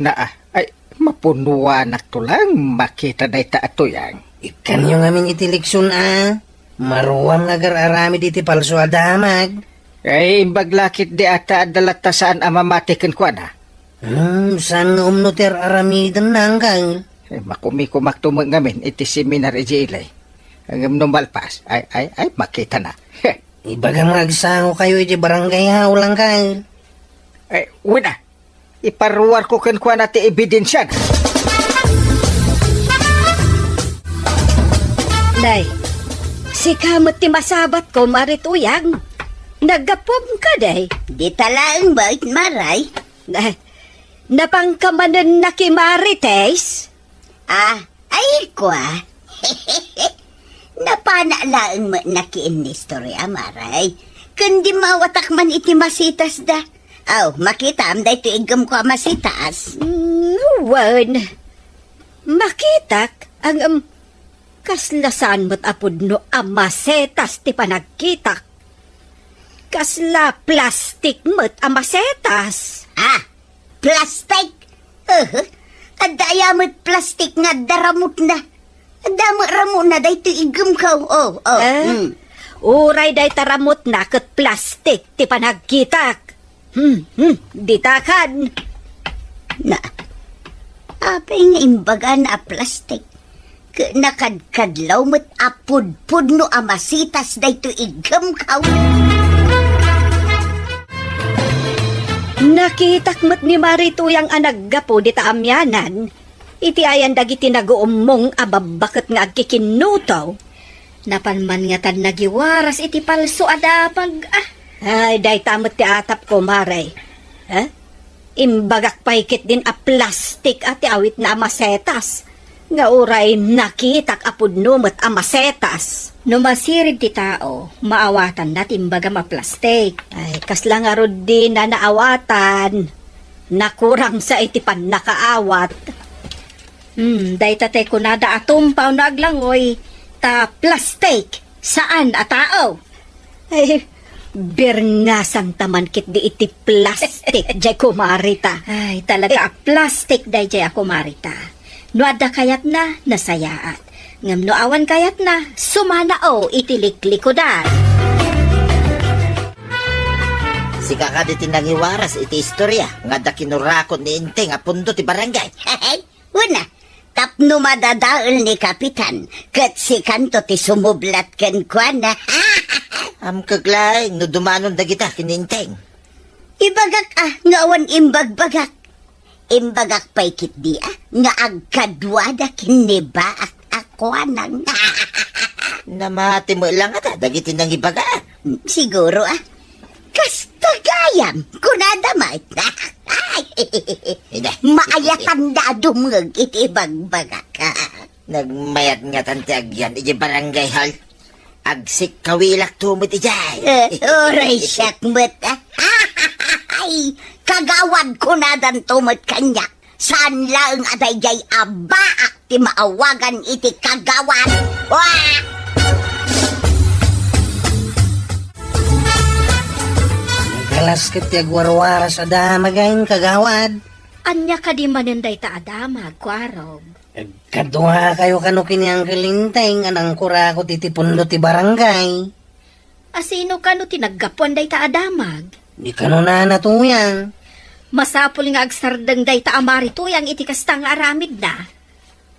Naa, ay, mapunuanakto lang makita dayta a Tuyang. Ikkanyo ngamin iti leksion a. Maruam nga agar-aramid iti palso a damag. Ay, imbag la ketdi a ta adda latta saan a mamati kenkuana. Hmm, saan nga umno ti ar-aramidenna, Angkel? Eh, makumikumakto met ngamin iti seminar idiay ilay. Ngem no malpas, ay, ay, ay, makitana. Ibagam nga agsangokayo idiay barangay hall, Angkel. Eh, wen a. Iparuarko kenkuana ti ebidensiana. Nay, sika met ti masabat, Kumare Tuyang. Naggapuam kadi? Dita laeng met, Maray. Nay, napanka manen nakimarites? Ah, ay, kua. Napanak laeng met nakiinnistorya, Maray. Ken dimmawatak man iti masitasda. Aw, makitam daytoy iggemko a masitas. Mm, wen. Makitak, ang, em, kasla saan met a pudno a masetas ti panagkitak. Kasla plastik met a masetas. Ah, plastik? Eh, adda aya met plastik nga adda ramutna? Adda met ramutna daytoy iggemko. Oh, oh. Eh? Mm. Uray dayta ramutna ket plastik ti panagkitak. Hmm, hmm, ditakan. Na, apay nga imbagana a plastik? Ket nakadkadlaw met a pudpudno a masitas daytoy iggemko. Nakitak met ni Mari Tuyang a naggapu dita amianan, iti ayan dagiti naguummong a babbaket nga agkikinnuto. Napan man ngatan nagiwaras iti palso a damag, ah. Ay, dayta met ti atapko, Mari. Ha? Imbagak pay ketdin a plastik a ti awitna a masetas, nga uray nakitak a pudno met a masetas. No masirib ti tao, maawatanna ti imbagam a plastik. Ay, kasla ngarud dina naawatan. Nakurang sa iti pannakaawat. Hmm, dayta ti kunada a tumpaw no aglangoy, ta plastik, saan a tao. Ay, birngasanta man ketdi iti plastik, diay kumarita. Ay, talaga a plastik daydiay a kumarita. No adda kayatna, nasayaat. Ngem no awan kayatna, sumanao iti liklikudan. Sika kadi ti nangiwaras iti istoria nga adda kinurakot ni Enteng a pundo ti barangay. Wen a, tapno madadael ni Kapitan, ket sikanto ti sumublat kenkuana. Amkek laeng no dumanon dagita ken ni Enteng. Ibagak a, nga awan imbagbagak. Imbagak pay ketdi, a, nga agkaduada ken ni Baak a kuanang. Namati met la ngata dagiti nangibaga. Siguro, a. Kasta gayam, kunada met. Ina. Maayatanda a dumngeg iti ibagbagak. Nagmayat ngatan ti agyan iti barangay hall. Agsikkawilakto met idiay. Eh, uray siak met, a. Ay, kagawad kunadanto met kaniak. Saan laeng a daydiay a Baak ti maawagan iti kagawad. Wa! Nagkalas ket ti agwarwaras a damag, kagawad. Ania kadi manen dayta a damag, Kuarog? Agkaduakayo kano ken ni Uncle Enteng a nangkurakot iti pundo ti barangay. A sino kano ti naggapuan dayta a damag? Di kano Nana Tuyang. Masapul nga agsardeng dayta a Mari Tuyang iti kasta nga aramidna.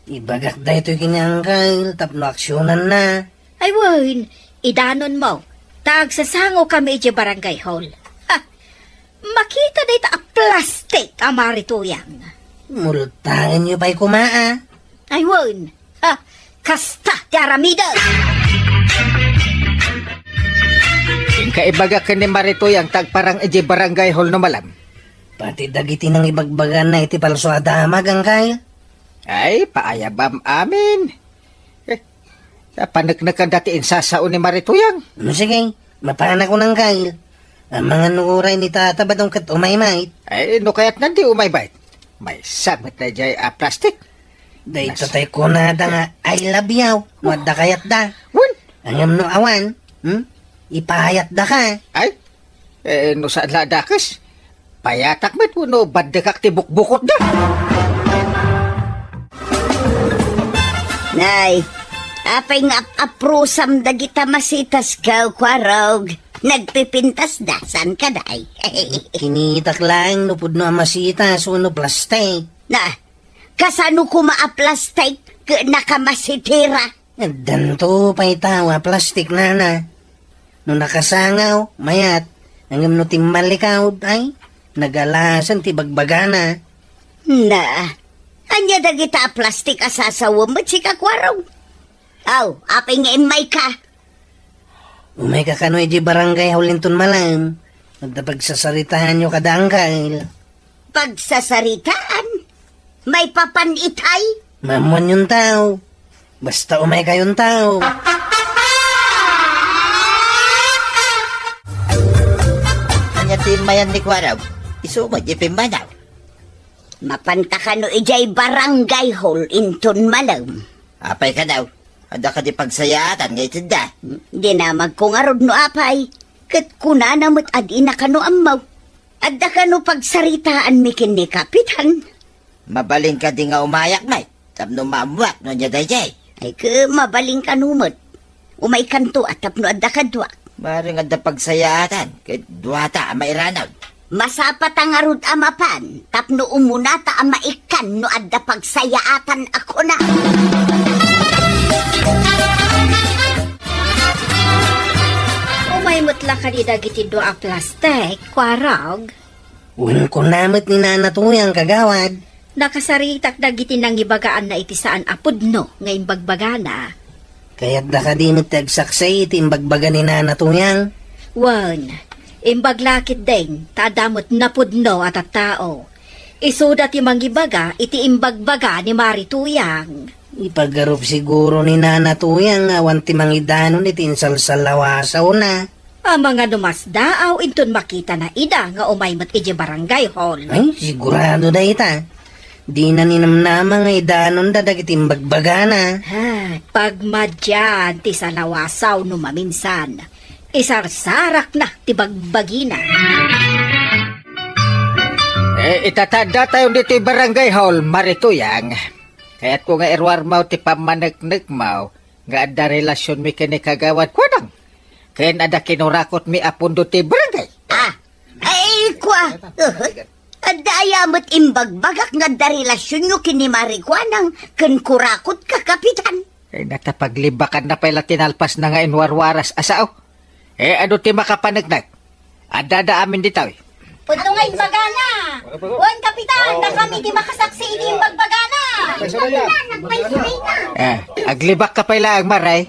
Ibagak daytoy ken ni Uncle tapno aksionanna. Ay wen, idanonmo, ta agsasangokami idiay barangay hall. Ha! Makita dayta a plastik a Mari Tuyang. Multaenyo pay koma, a. Ay wen, ha! Kasta ti aramidek! Inka ibaga ken ni Mari Tuyang ta agparang idiay barangay hall no malem. Pati dagiti nangibagbagana iti palso a damag, Uncle. Ay, paayabam amin. Eh, paneknekan dati insasao ni Mari Tuyang. No, sige, mapanak, Uncle. Amangan no uray ni Tata badong ket umaymay. Ay, no kayatna, di umaymay. Maysa met daydiay a plastik. Dayta tay kunada nga, "I love you," no adda kayatda. Wen? Ngem no awan, hmm? Ipayatdaka. Ay, eh, no saan la a dakes, payatak met wenno baddekak ti bukbukotda. Nay, apay nga ap-aprosam dagita masitaska, Kuarog? Nagpipintasda, saan kadi? Kinitak laeng no pudno a masitas wenno plastik. Na, kasano koma a plastik ket nakamasitira? Addanto pay tao a plastik, Nana. No nakasangaw, mayat. Ngem no timmallikawd, ay, nagalasen ti bagbagana. Na, ania dagita a plastik a sasawem met sika, Kuarog? Aw, apay nga immayka? Umayka kano idiay barangay hall inton malem. Adda pagsasaritaanyo kada Uncle. Pagsasaritaan? Maipapan itay? Maammoanyon tao. Basta umaykayon tao. Ania ti immayan ni Kuarog? Isu met ti pimmanaw. Mapanta kano idiay barangay hall inton malem? Apay kano? Adda kadi pagsayaatan nga itedda? Dinamagko ngarud no apay. Ket kunana met a dina kano ammo. Adda kano pagsaritaanmi ken ni Kapitan? Mabalin kadi nga umayak met tapno maammoak no ania daydiay? Ay, ket mabalin kano met. Umaykanto a tapno adda kaduak. Maring adda pagsayaatan ket duata a mairanod. Masapata ngarud a mapan tapno umunata a maikkan no adda pagsayaatan a kuna. Umay met la kadi dagiti dua a plastik, Kuarog? Wen, kuna met ni Nana Tuyang, kagawad. Nakasaritak dagiti nangibagaanna iti saan a pudno nga imbagbagana. Kayatda kadi met ti agsaksi iti imbagbaga ni Nana Tuyang? Wen, imbag la ketdin, ta adda met napudno a tattao. Isuda ti mangibaga iti imbagbaga ni Mari Tuyang. Ipagarup siguro ni Nana Tuyang nga awan ti mangidanon iti insalsallawasawna. Amangan no masdaaw inton makitana ida nga umay met idiay barangay hall. Ay, sigurado dayta. Dina ninamnama nga idanonda dagiti imbagbagana. Ha, pagmadian ti salawasaw no maminsan. Isarsarakna ti bagbagina. Eh, itataddatayon ditoy barangay hall, Mari Tuyang. Kayatko nga iruarmaw ti pammaneknekmaw nga adda relasionmi ken ni Kagawad Kuanang, ken adda kinurakotmi a pundo ti barangay. Ah, ay, kua. Uh, adda aya met imbagbagak nga adda relasionyo ken ni Mari Kuanang ken kurakotka, Kapitan? Ay, natapaglibakanna pay la ti nalpasna nga inwarwaras a sao. Eh, adu ti makapaneknek? Adda-adda amin ditoy. Pudno nga imbagana. Wen, Kapitan, dakami ti makasaksi idi imbagana. Eh, aglibakka pay laeng, Maray.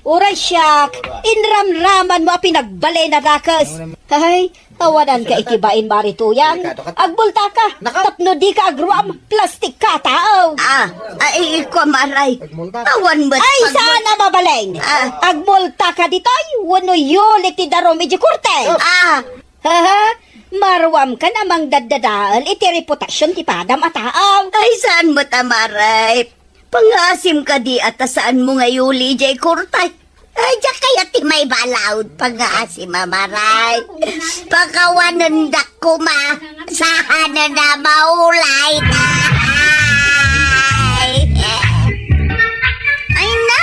Uray siak, inramramanmo a pinagbalin a dakes. Ay, awananka iti bain, Mari Tuyang. Agmultaka, tapno dika agruam, plastikka a tao. Ah, ay, iko, Maray. Awan met Ay, pag- saan a mabalin? Ah. Agmultaka ditoy, wenno yuli ti darum iti korte. Ah. Haha, maruamkan a mangdaddadael iti reputasion ti padam a tao. Ay, saan met a Maray. Pangaasim kadi a ta saanmo nga yuli idiay korte? Ay, diak kayat ti maibalud, pangaasim a Maray. Pakawanendak koma, saan a maulay. Ay, na,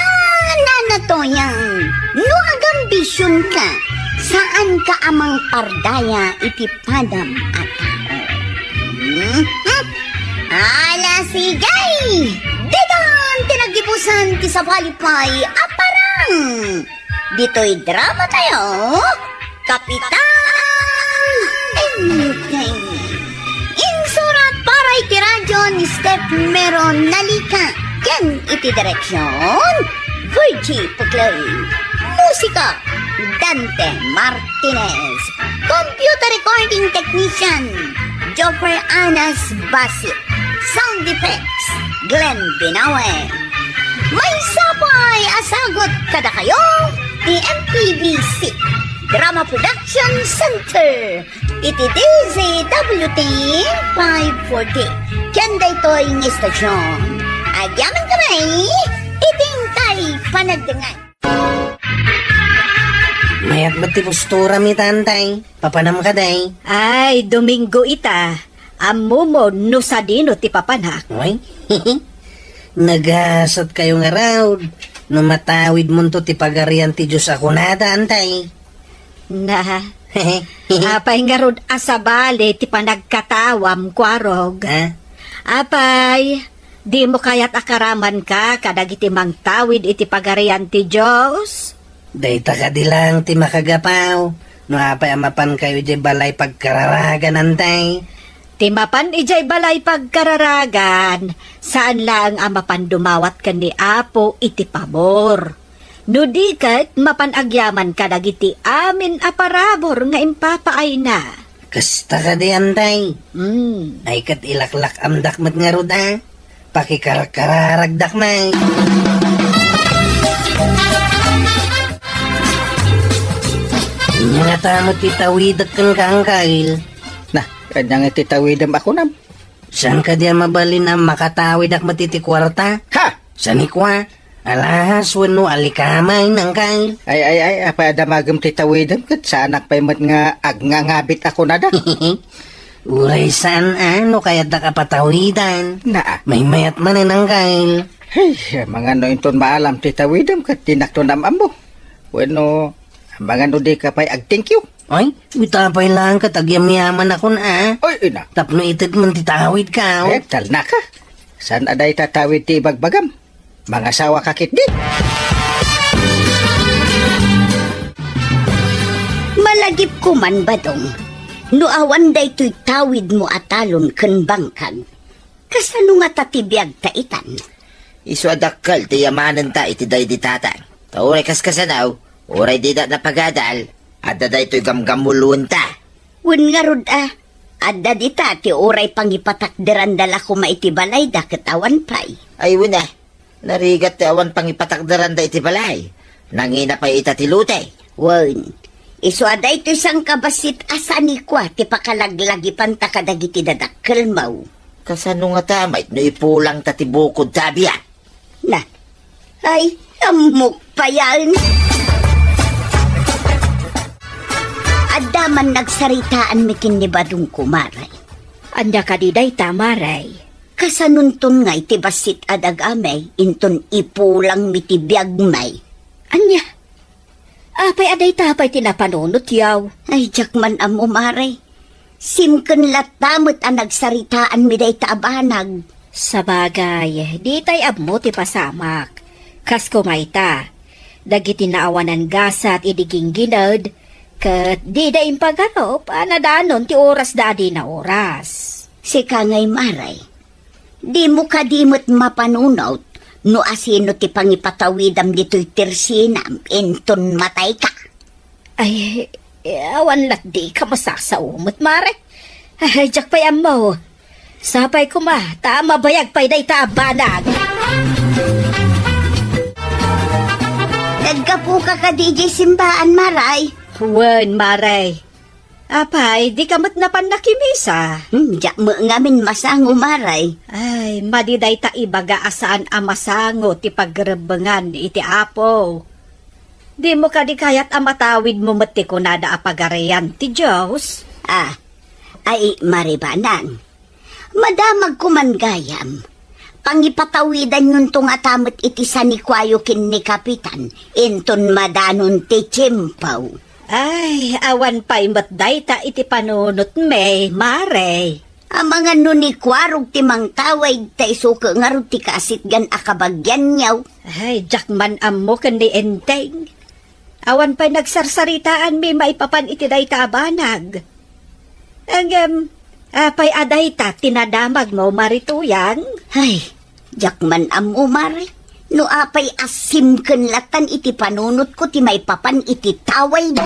na, na, Tuyang. No agambisionka, saanka a mangpardaya iti padam a tao. Hmm? Ala, sige! Ditan ti naggibusan ti sabali pay a parang. Ditoy drama tayo, Kapitan Enteng. Insurat para iti radyo ni Steph Meron Nalika ken iti direksyon, Virgie Puclay. Musika, Dante Martinez. Computer recording technician, Geoffrey Anas Basit. Sound effects, Glenn Binawe. Maysa pay a sagut kadakayo ti M P B C Drama Production Center iti D Z W T five forty. Ken daytoy nga istasyon, agyamankami iti intay panagdengngeg. Mayat met ti posturami, Antay. Papanam kadi? Ay, Domingo ita. Ammom no sadino ti papanak? Ay, nagasatkayo ngarud no matawidmonto ti Pagarian ti Dios a kunada, Antay. Na, apay ngarud a sabali ti panagkatawam, Kuarog? Ha? Apay, dimo kayat a karamanka kadagiti mangtawid iti Pagarian ti Dios? Dayta kadi laeng ti makagapu no apay a mapankayo idiay balay pagkararagan, Antay. Ti mapan idiay balay pagkararagan, saan laeng a mapan dumawat ken ni Apo iti pabor. No di ket, mapan agyaman kadagiti amin a parabur nga impapaayna. Kasta kadi, Antay? Hmm. Ay ket ilaklak-amdak met ngarud a. Pakikarkararagdak met. Ania ngata met ti tawidek kenka, Angkel? Na, ania nga ti tawidem a kunam? Saan kadi a mabalin a makatawidak met iti kuarta? Ha! Saan ni kua? Alahas wenno alikamay, Angkel? Ay, ay, ay, apay a damagem ti tawidem ket saanak pay met nga agngangabit a kunada? Uray saan a no kayatdak a patawidan. Naa. Maymayat manen, Angkel. Hey, amangan no inton maalam ti tawidem ket dinakto nam-ammo. Wenno, amangan no dika pay ag-thank you. Ay, ita pay laeng ket agyamyamanakon a. Ay, ina. Tapno ited man ti tawidka, o. Eh, talnaka. Saan a dayta tawid ti ibagbagam? Mangasawaka ketdi. Malagipko man, Badong, no awan daytoy tawidmo a talon ken bangkag. Kasano ngata ti biagta itan? Isu a dakkel ti yamanenta iti daydi tatang. Ta uray kaskasano, uray dida napagadal, adda daytoy gamgammuloenta. Wen ngarud a, adda dita ti uray pangipatakderanda la koma iti balayda ket awan pay. Ay, wen a, narigat ti awan pangipatakderanda iti balay. Nangina pay ita ti lote. Wen, isu a daytoy sangkabassit a sanikua ti pakalaglagipanta kadagiti dadakkelmo. Kasano ngata met no ipulangta ti bukodta a biag? Na, ay, ammok payen. Adda man nagsaritaanmi ken ni Badong, Maray. Ania kadi dayta, Maray? Kasanonton nga iti bassit a dagami, inton ipulangmi ti biagmi. Ania? Apay a dayta pay ti napanunotyo? Ay, diak man ammo, Maray. Simken latta met a nagsaritaanmi dayta a banag. Sabagay, ditay ammo ti pasamak. Kas koma ita, dagiti naawanan gasat idi ginggined, Ket dida impagarup a nadanon ti orasda a dina oras. Sika ngay, Mare, dimo kadi met mapanunot no asino ti pangipatawidam ditoy tersinam inton matayka? Ay, eh, awan latdi ka masasao met, Mare. Ay, diak pay ammo. Sapay koma, ta mabayag pay dayta a banag. Naggapuka kadi idiay simbaan, Mare? Wen, Mare. Apay, dika met napan nakimisa? Hmm, diak met ngamin masango, Mare. Ay, madi dayta ibaga a saan a masango ti pagrebbengan iti Apo. Dimo kadi kayat a matawidmo met ti kunada a Pagarian ti Dios? Ah, ay, Mare Banang, madamagko man gayam. Pangipatawidanyonto ngata met iti sanikuayo ken ni Kapitan inton madanon ti tiempo. Ay, awan pay met dayta iti panunotmi, Mare. Amangan no ni Kuarog ti mangtawid, ta isu ket ngarud ti kaasitgan a kabagianyo. Ay, diak man ammo ken ni Enteng. Awan pay nagsarsaritaanmi maipapan iti dayta a banag. Ngem, apay a dayta ti nadamagmo, Mare Tuyang? Ay, diak man ammo, Mare. No apay a simken latan iti panunotko ti maipapan iti tawid.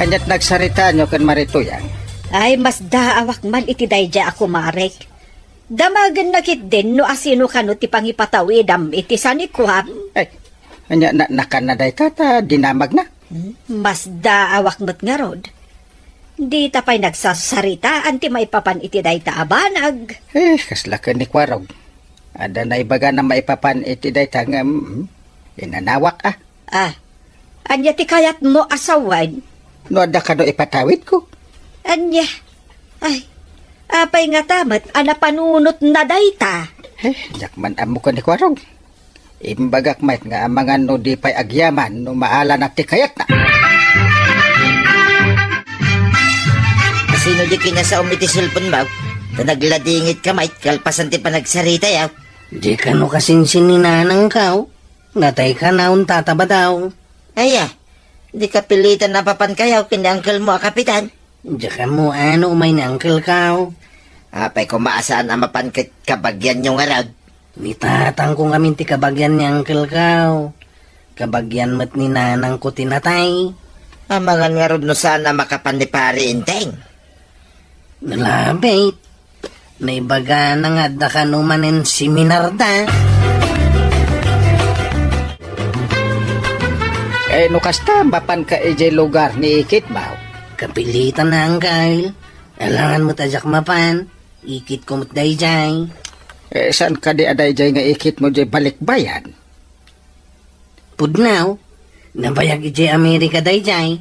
Aniat nagsaritaanyo ken Mare Tuyang? Ay, masdaawak man iti daydiay a kumarek. Damagenna ketdin no asino kano ti pangipatawidam iti sanikuam. Ay, ania na, nakanna dayta ta dinamagna? Hmm, masdaawak met ngarud. Dita pay nagsasaritaan ti maipapan iti dayta a banag. Eh, kasla ken ni Kuarog. Adda naibagana maipapan iti dayta ngem, hmm, inanawak, ah. Ah, ania ti kayatmo a sawen? No adda kano ipatawidko? Ania? Ay, apay ngata met a napanunotna dayta? Eh, diak man ammo ken ni Kuarog. Imbagak met nga amangan no di pay agyaman no maalana ti kayatna. Kasino di kinasaom iti cellphone mo? Ta nagladingit ka met kalpasan ti panagsaritayo. Di kano kasinsin ni nanangko? Natay ka naon, Tata Badaw. Aya, di kapilitan a mapankayo ken ni uncle mo a kapitan? Diak ammo no umay ni uncle ko. Apay koma a saan a mapan ket kabagianyo ngarud? Ni tatangko ngamin ti kabagian ni uncle ko. Kabagian met ni nanangko ti natay. Amangan ngarud no saan a makapan ni Pari Enteng? Nalabit. Naibagana nga adda kano manen seminarda. Eh, no kasta, mapanka idiay lugar ni ikitmo? Kapilitan a, uncle. Alangan met a diak mapan. Ikitko met daydiay. Eh, saan kadi a daydiay nga ikitmo diay balikbayan? Pudno, nabayag idiay Amerika daydiay.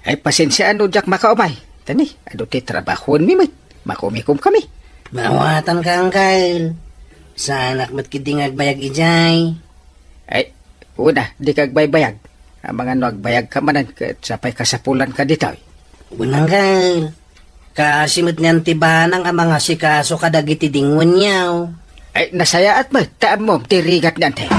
Ay, pasensiaan no diak makaumay. Ta ni, adu ti trabahoenmi met. Makumikomkami. Maawatanka, uncle. Saanak met ketdi nga agbayag idiay. Ay, una, dika agbaybayag. Amangan no agbayagka manen ket sapay kasapulanka ditoy. Wen, uncle. Kaasi met ni Auntie Banang a mangasikaso kadagiti dingwenyo. Ay, nasayaat met, ta ammom ti rigat ni Auntie.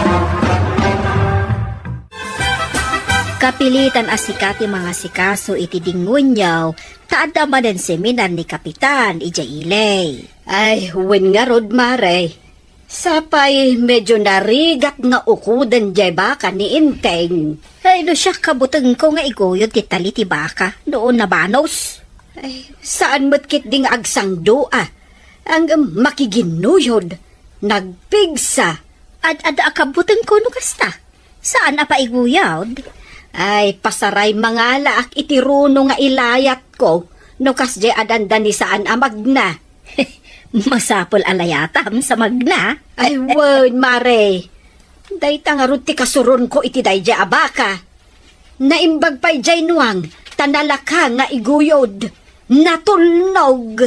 Kapilitan a sika ti mangasikaso iti dingwenyo, ta adda manen seminar ni Kapitan idiay Ilay. Ay, wen ngarud, Mare. Sapay medyo narigat nga ukoden diay baka ni Enteng. Ay, no siak, kabutengko nga iguyod ti tali ti baka no nabanos. Ay, saan met ketdi nga agsangdua. Ngem makiginnuyod, nagpigsa. Ad-adda a kabutengko no kasta. Saan a paiguyod? Ay, pasaray mangalaak iti runo nga ilayatko no kasdiay a dandani saan a magna. Masapul a layatam sa magna. Ay, wen, Mare. Dayta ngarud ti kasuronko iti daydiay a baka. Naimbag pay diay nuang, ta nalaka nga iguyod. Natulnog.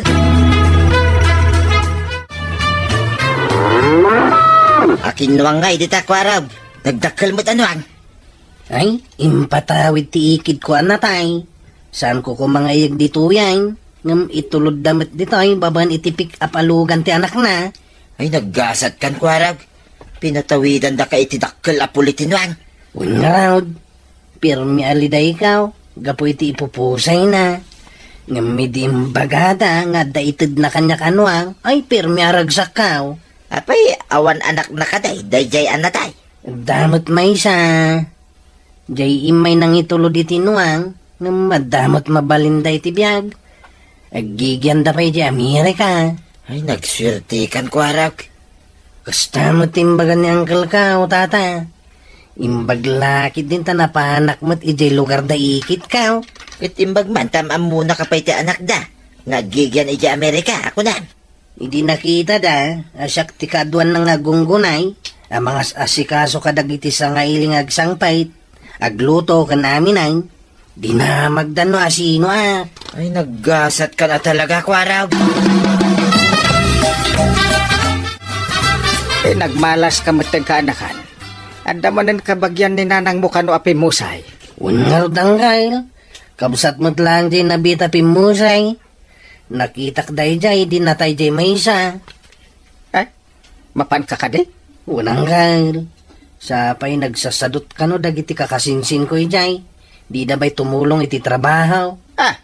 Akin nuang nga idi ta, Kuarog? Nagdakkel met a nuang. Ay, impatawid ti ikidko a natay. Saanko koma nga iyeg ditoyen, ngem itulodda met ditoy babaen iti pick-up a lugan ti anakna. Ay, naggasatkan, Kuarog. Pinatawidandaka iti dakkel a puli ti nuang. Wen ngarud, pirmi a lidaykaw gapu iti ipupusayna. Ngem idi imbagada nga adda itedna kaniak a nuang, ay pirmi a ragsakkaw. Apay, awan anakna kadi, daydiay a natay? Adda met maysa. Diay immay nangitulod iti nuang, ngem adda met mabalinda iti biag. Aggigianda pay idiay Amerika. Ay, nagsuertekan, kuarog. Kasta met ti imbaga ni angkelko, tata. Imbag la ketdin ta napanak met idiay lugarda ikitko. Ket imbag man ta am-ammona ka pay ti anakda nga aggigian idiay Amerika, a kunam. Idi nakitada a siak ti kaaduanna nga agunggunay a mangas-asikaso kadagiti sangailing nga agsangpet, agluto ken aminaen, dinamagda no asino a. Ay, naggasatkan a talaga, kuarog. Eh, nagmalaska metten kaanakan. Adda manen kabagian ni nanangmo kano a pimmusay? Wen ngarud, angkel. Kabsat met laeng diay nabita pimmusay. Nakitak daydiay idi natay diay maysa. Eh, mapanka kadi? Wen, angkel. Sapay nagsasadot kano dagiti kakasinsinko idiay. Dida pay tumulong iti trabaho. Ah!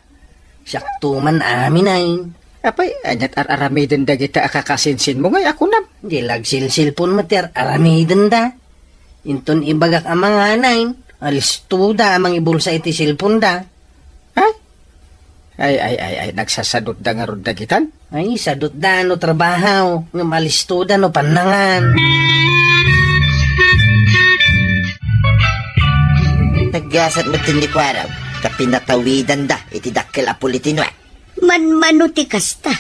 Siakto man aminaen. Apay, aniat ar-aramiden dagita a kakasinsinmo ngay a kunam? Diay la agsilsilpon met ti ar-aramidenda. Inton ibagak a manganaen, alistoda a mangibulsa iti silponda. Ay? Ay, ay, ay, ay, nagsasadotda ngarud dagitan? Ay, sadotda no trabaho, ngem alistoda no pannangan. Naggasat met ni kuarog ta pinatawidanda iti dakkel a pulitinuek. Manmano ti kasta.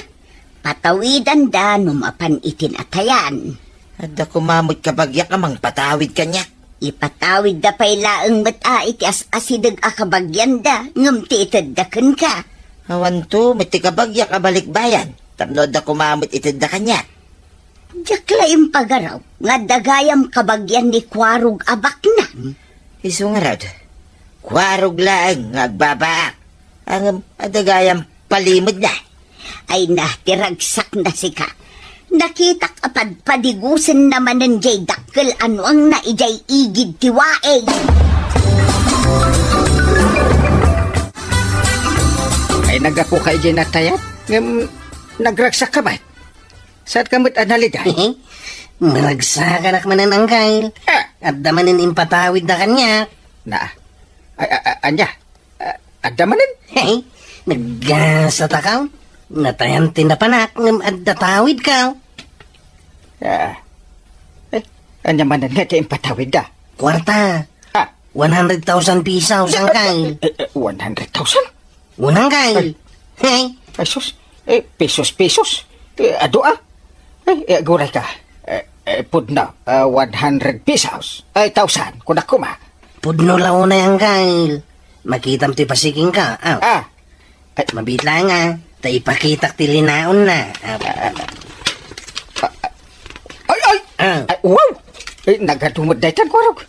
Patawidanda no mapan iti natayan. Adda koma met kabagiak a mangpatawid kaniak. Ipatawidda pay laeng met a iti as-asideg a kabagianda ngem ti itedda kenka. Awanto met ti kabagiak a balikbayan tapno adda koma met itedda kaniak. Diak la impagaraw nga adda gayam kabagian ni Kuarog a baknang. Isu ngarud, Kuarog laeng nga agbabaak. Ngem adda gayam palimedna. Ay na, ti ragsakna sika. Nakitak a padpadigusenna manen diay dakkel a nuangna idiay igid ti waig. Ay, naggapuka idiay natayat, ngem nagragsakka met. Saanka met a naliday? Maragsakanak manen, angkel. Ah! Adda manen impatawidda kaniak. Na, a-, a-, a-, ania? Ah, adda manen? Hey, naggasatakaw. Natayan ti napanak ngem adda tawidkaw. Ah, eh, ania manen nga ti impatawidda? Kuarta. Ah. One hundred thousand pesos, angkel. Eh, eh, one hundred thousand? Unang kay. Ay. Hey. Ay, sus. Eh, pesos, pesos. Eh, adu, ah. Ay, eh, aguray ka. Eh, eh, pudno, ah, one hundred pesos. Ay, thousand, kunak kuma. Pudno la unay, angkel. Makitam ti pasikingka. Ah. Ah. Ay. Mabit lang, ah. Ta ipakitak ti linaonna. Ah. Ah, ah. Ay, ay! Ah. Ay, wow! Eh, nagadu met daytan, Kuarog.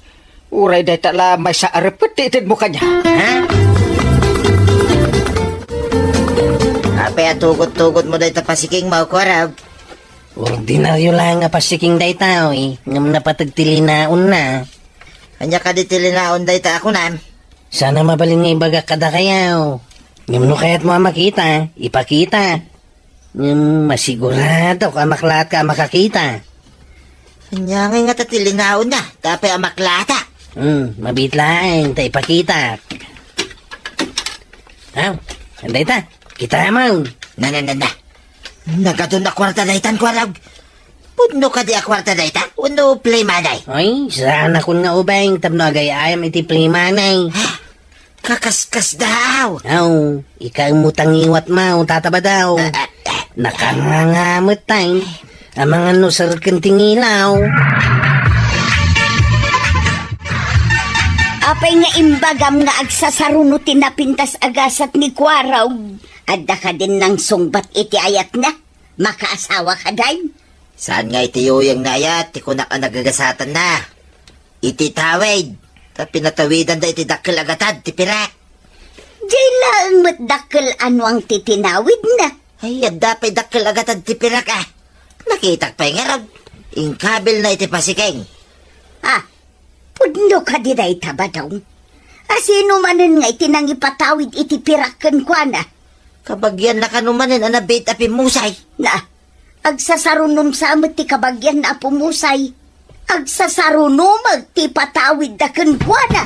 Uray dayta la maysa a repet ti itedmo kaniak. Ha? Apay a tugot-tugotmo dayta pasikingmo, Kuarog? Ordinario laeng a pasiking dayta, oy. Ngem napateg ti linaonna. Ania kadi ti linaon dayta a kunam? Saan a mabalin nga ibagak kadakayo. Ngem no kayatmo a makita, ipakita. Ngem masiguradok a maklaatka a makakita. Ania ngay ngata ti linaonna, ta apay a maklaata? Hmm, mabit laeng ta ipakitak. Aw, dayta, kitam. Na, na, na, na. Nagadun a kuarta daytan, Kuarog. Pudno kadi a kuarta dayta? Wenno play money? Ay, saanakon nga ubing tapno agay-ayam iti play money. Ha? Kakaskas daw. Aw, ikaw mo tangiwat mo, tataba daw. Ah, ah, ah. Nakangangamet tayo. Amangan no serken ti ngilaw. Apay nga imbagam nga agsasaruno ti napintas a gasat ni Kuarog? Adda kadin nangsungbat iti ayatna? Makaasawa ka, day? Saan nga iti uyeng na ayat ti kunak a nagagasatanna? Iti tawid, ta pinatawidanda iti dakkel a gatad ti pirak. Diay laeng met dakkel a nuang ti tinawidna. Ay, adda pay dakkel a gatad ti pirak, ah. Nakitak pay ngarud. Inkabilna iti pasiking. Ah, Pudno kadi dayta, Badong? A, sino manen nga iti nangipatawid iti pirak kenkuana? Kabagianna kano manen a nabiit a pimmusay. Na, agsasarunom sa met ti kabagianna a pumusay. Agsasarunom ti ipatawidda kenkuana.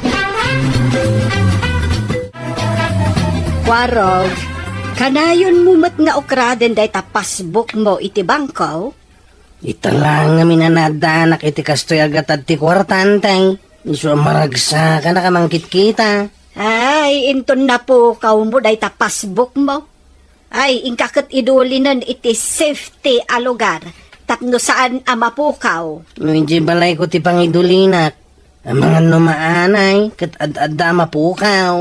Kwarog, kanayonmo met nga ukraden dayta passbookmo iti bangko? Ita la ngamin a naaddaanak iti kastoy a gatad ti kuarta, Antay. Isu a maragsakanak a mangkitkita. Ay, inton napukawmo dayta passbookmo. Ay, inka ket idulinen iti safety a lugar tapno saan a mapukaw. No idiay balayko ti pangidulinak, amangan no maanay ket ad-adda a mapukaw.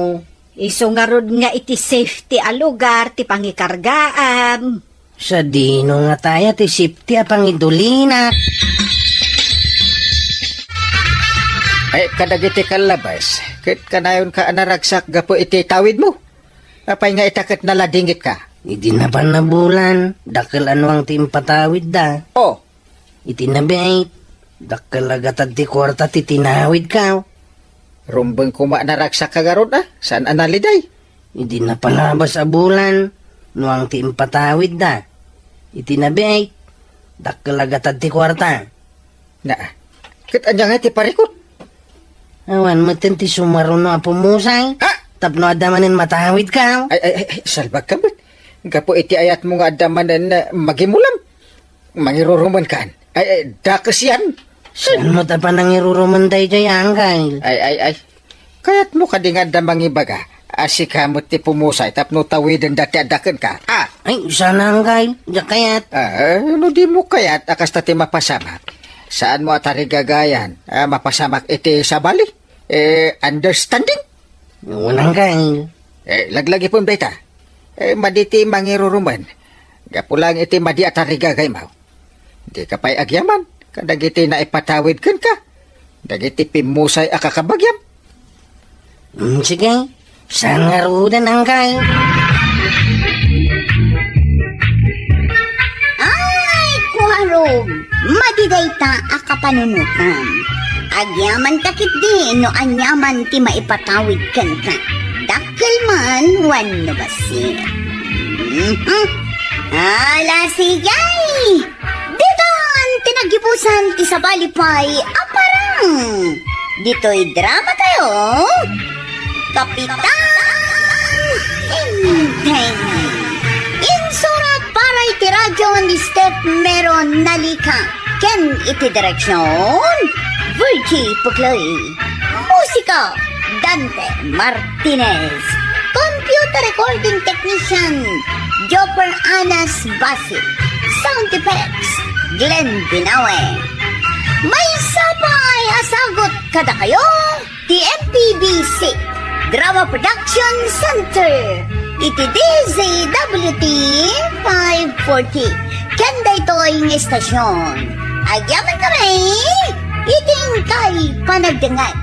Isu ngarud nga iti safety a lugar ti pangikargaam. Sadino ngata aya ti safety a pangidulinak? Ay, kadagiti kallabas, ket kanayonka a naragsak gapu iti tawidmo? Apay nga ita ket naladingitka? Idi napan a bulan, dakkel a nuang ti impatawidda. Oh. Iti nabiit, dakkel a gatad ti kuarta ti tinawidko. Rumbeng koma a naragsakka ngarud a, saan a naliday? Idi napalabas a bulan, nuang ti impatawidda. Iti nabiit, dakkel a gatad ti kuarta. Na, ket ania nga ti parikut? Awan metten ti sumaruno a pumusay. Ha? Tapno adda manen matawidko. Ay, ay, ay, ay, salbagka met. Gapu iti ayatmo nga adda manen, eh, magimulam. Mangirurumenkan. Ay, ay, dakes yan. Saan met a panangirurumen daydiay, Angkay? Ay, ay, ay. Kayatmo kadi nga adda mangibaga a sika met ti pumusay tapno tawiden dati adda kenka? Ah! Ay, saan, Angkay? Diak kayat. Ah, no dimo kayat a kasta ti mapasamak, saanmo a tarigagayan a mapasamak iti sabali? Eh, understanding? Wen, Angkay. Eh, laglagipem dayta. Eh, madi ti mangirurumen. Gapu lang iti madi a tarigagaymo. Dika pay agyaman kadagiti naipatawid kenka, dagiti pimmusay a kakabagiam. Mm, sige. Saan ngaruden, Angkay? Ay, Kuarog! Madi dayta a kapanunotam. Agyamanka ketdi no aniaman ti maipatawid kenka. Dakkel man wenno bassit. Mhm. Ala, sige! Ditan ti naggibusan ti sabali pay a parang. Ditoy drama tayo, Kapitan Enteng. Insurat para iti radyo ni Steph Meron Nalika ken iti direksyon, Virgie Puclay. Musika, Dante Martinez. Computer recording technician, Jopper Anas Basit. Sound effects, Glenn Binawe. Maysa pay a sagut kadakayo ti M P B C Drama Production Center iti D Z W T five forty. Ken daytoy nga istasyon, agyaman kami iti inkay panagdengngeg.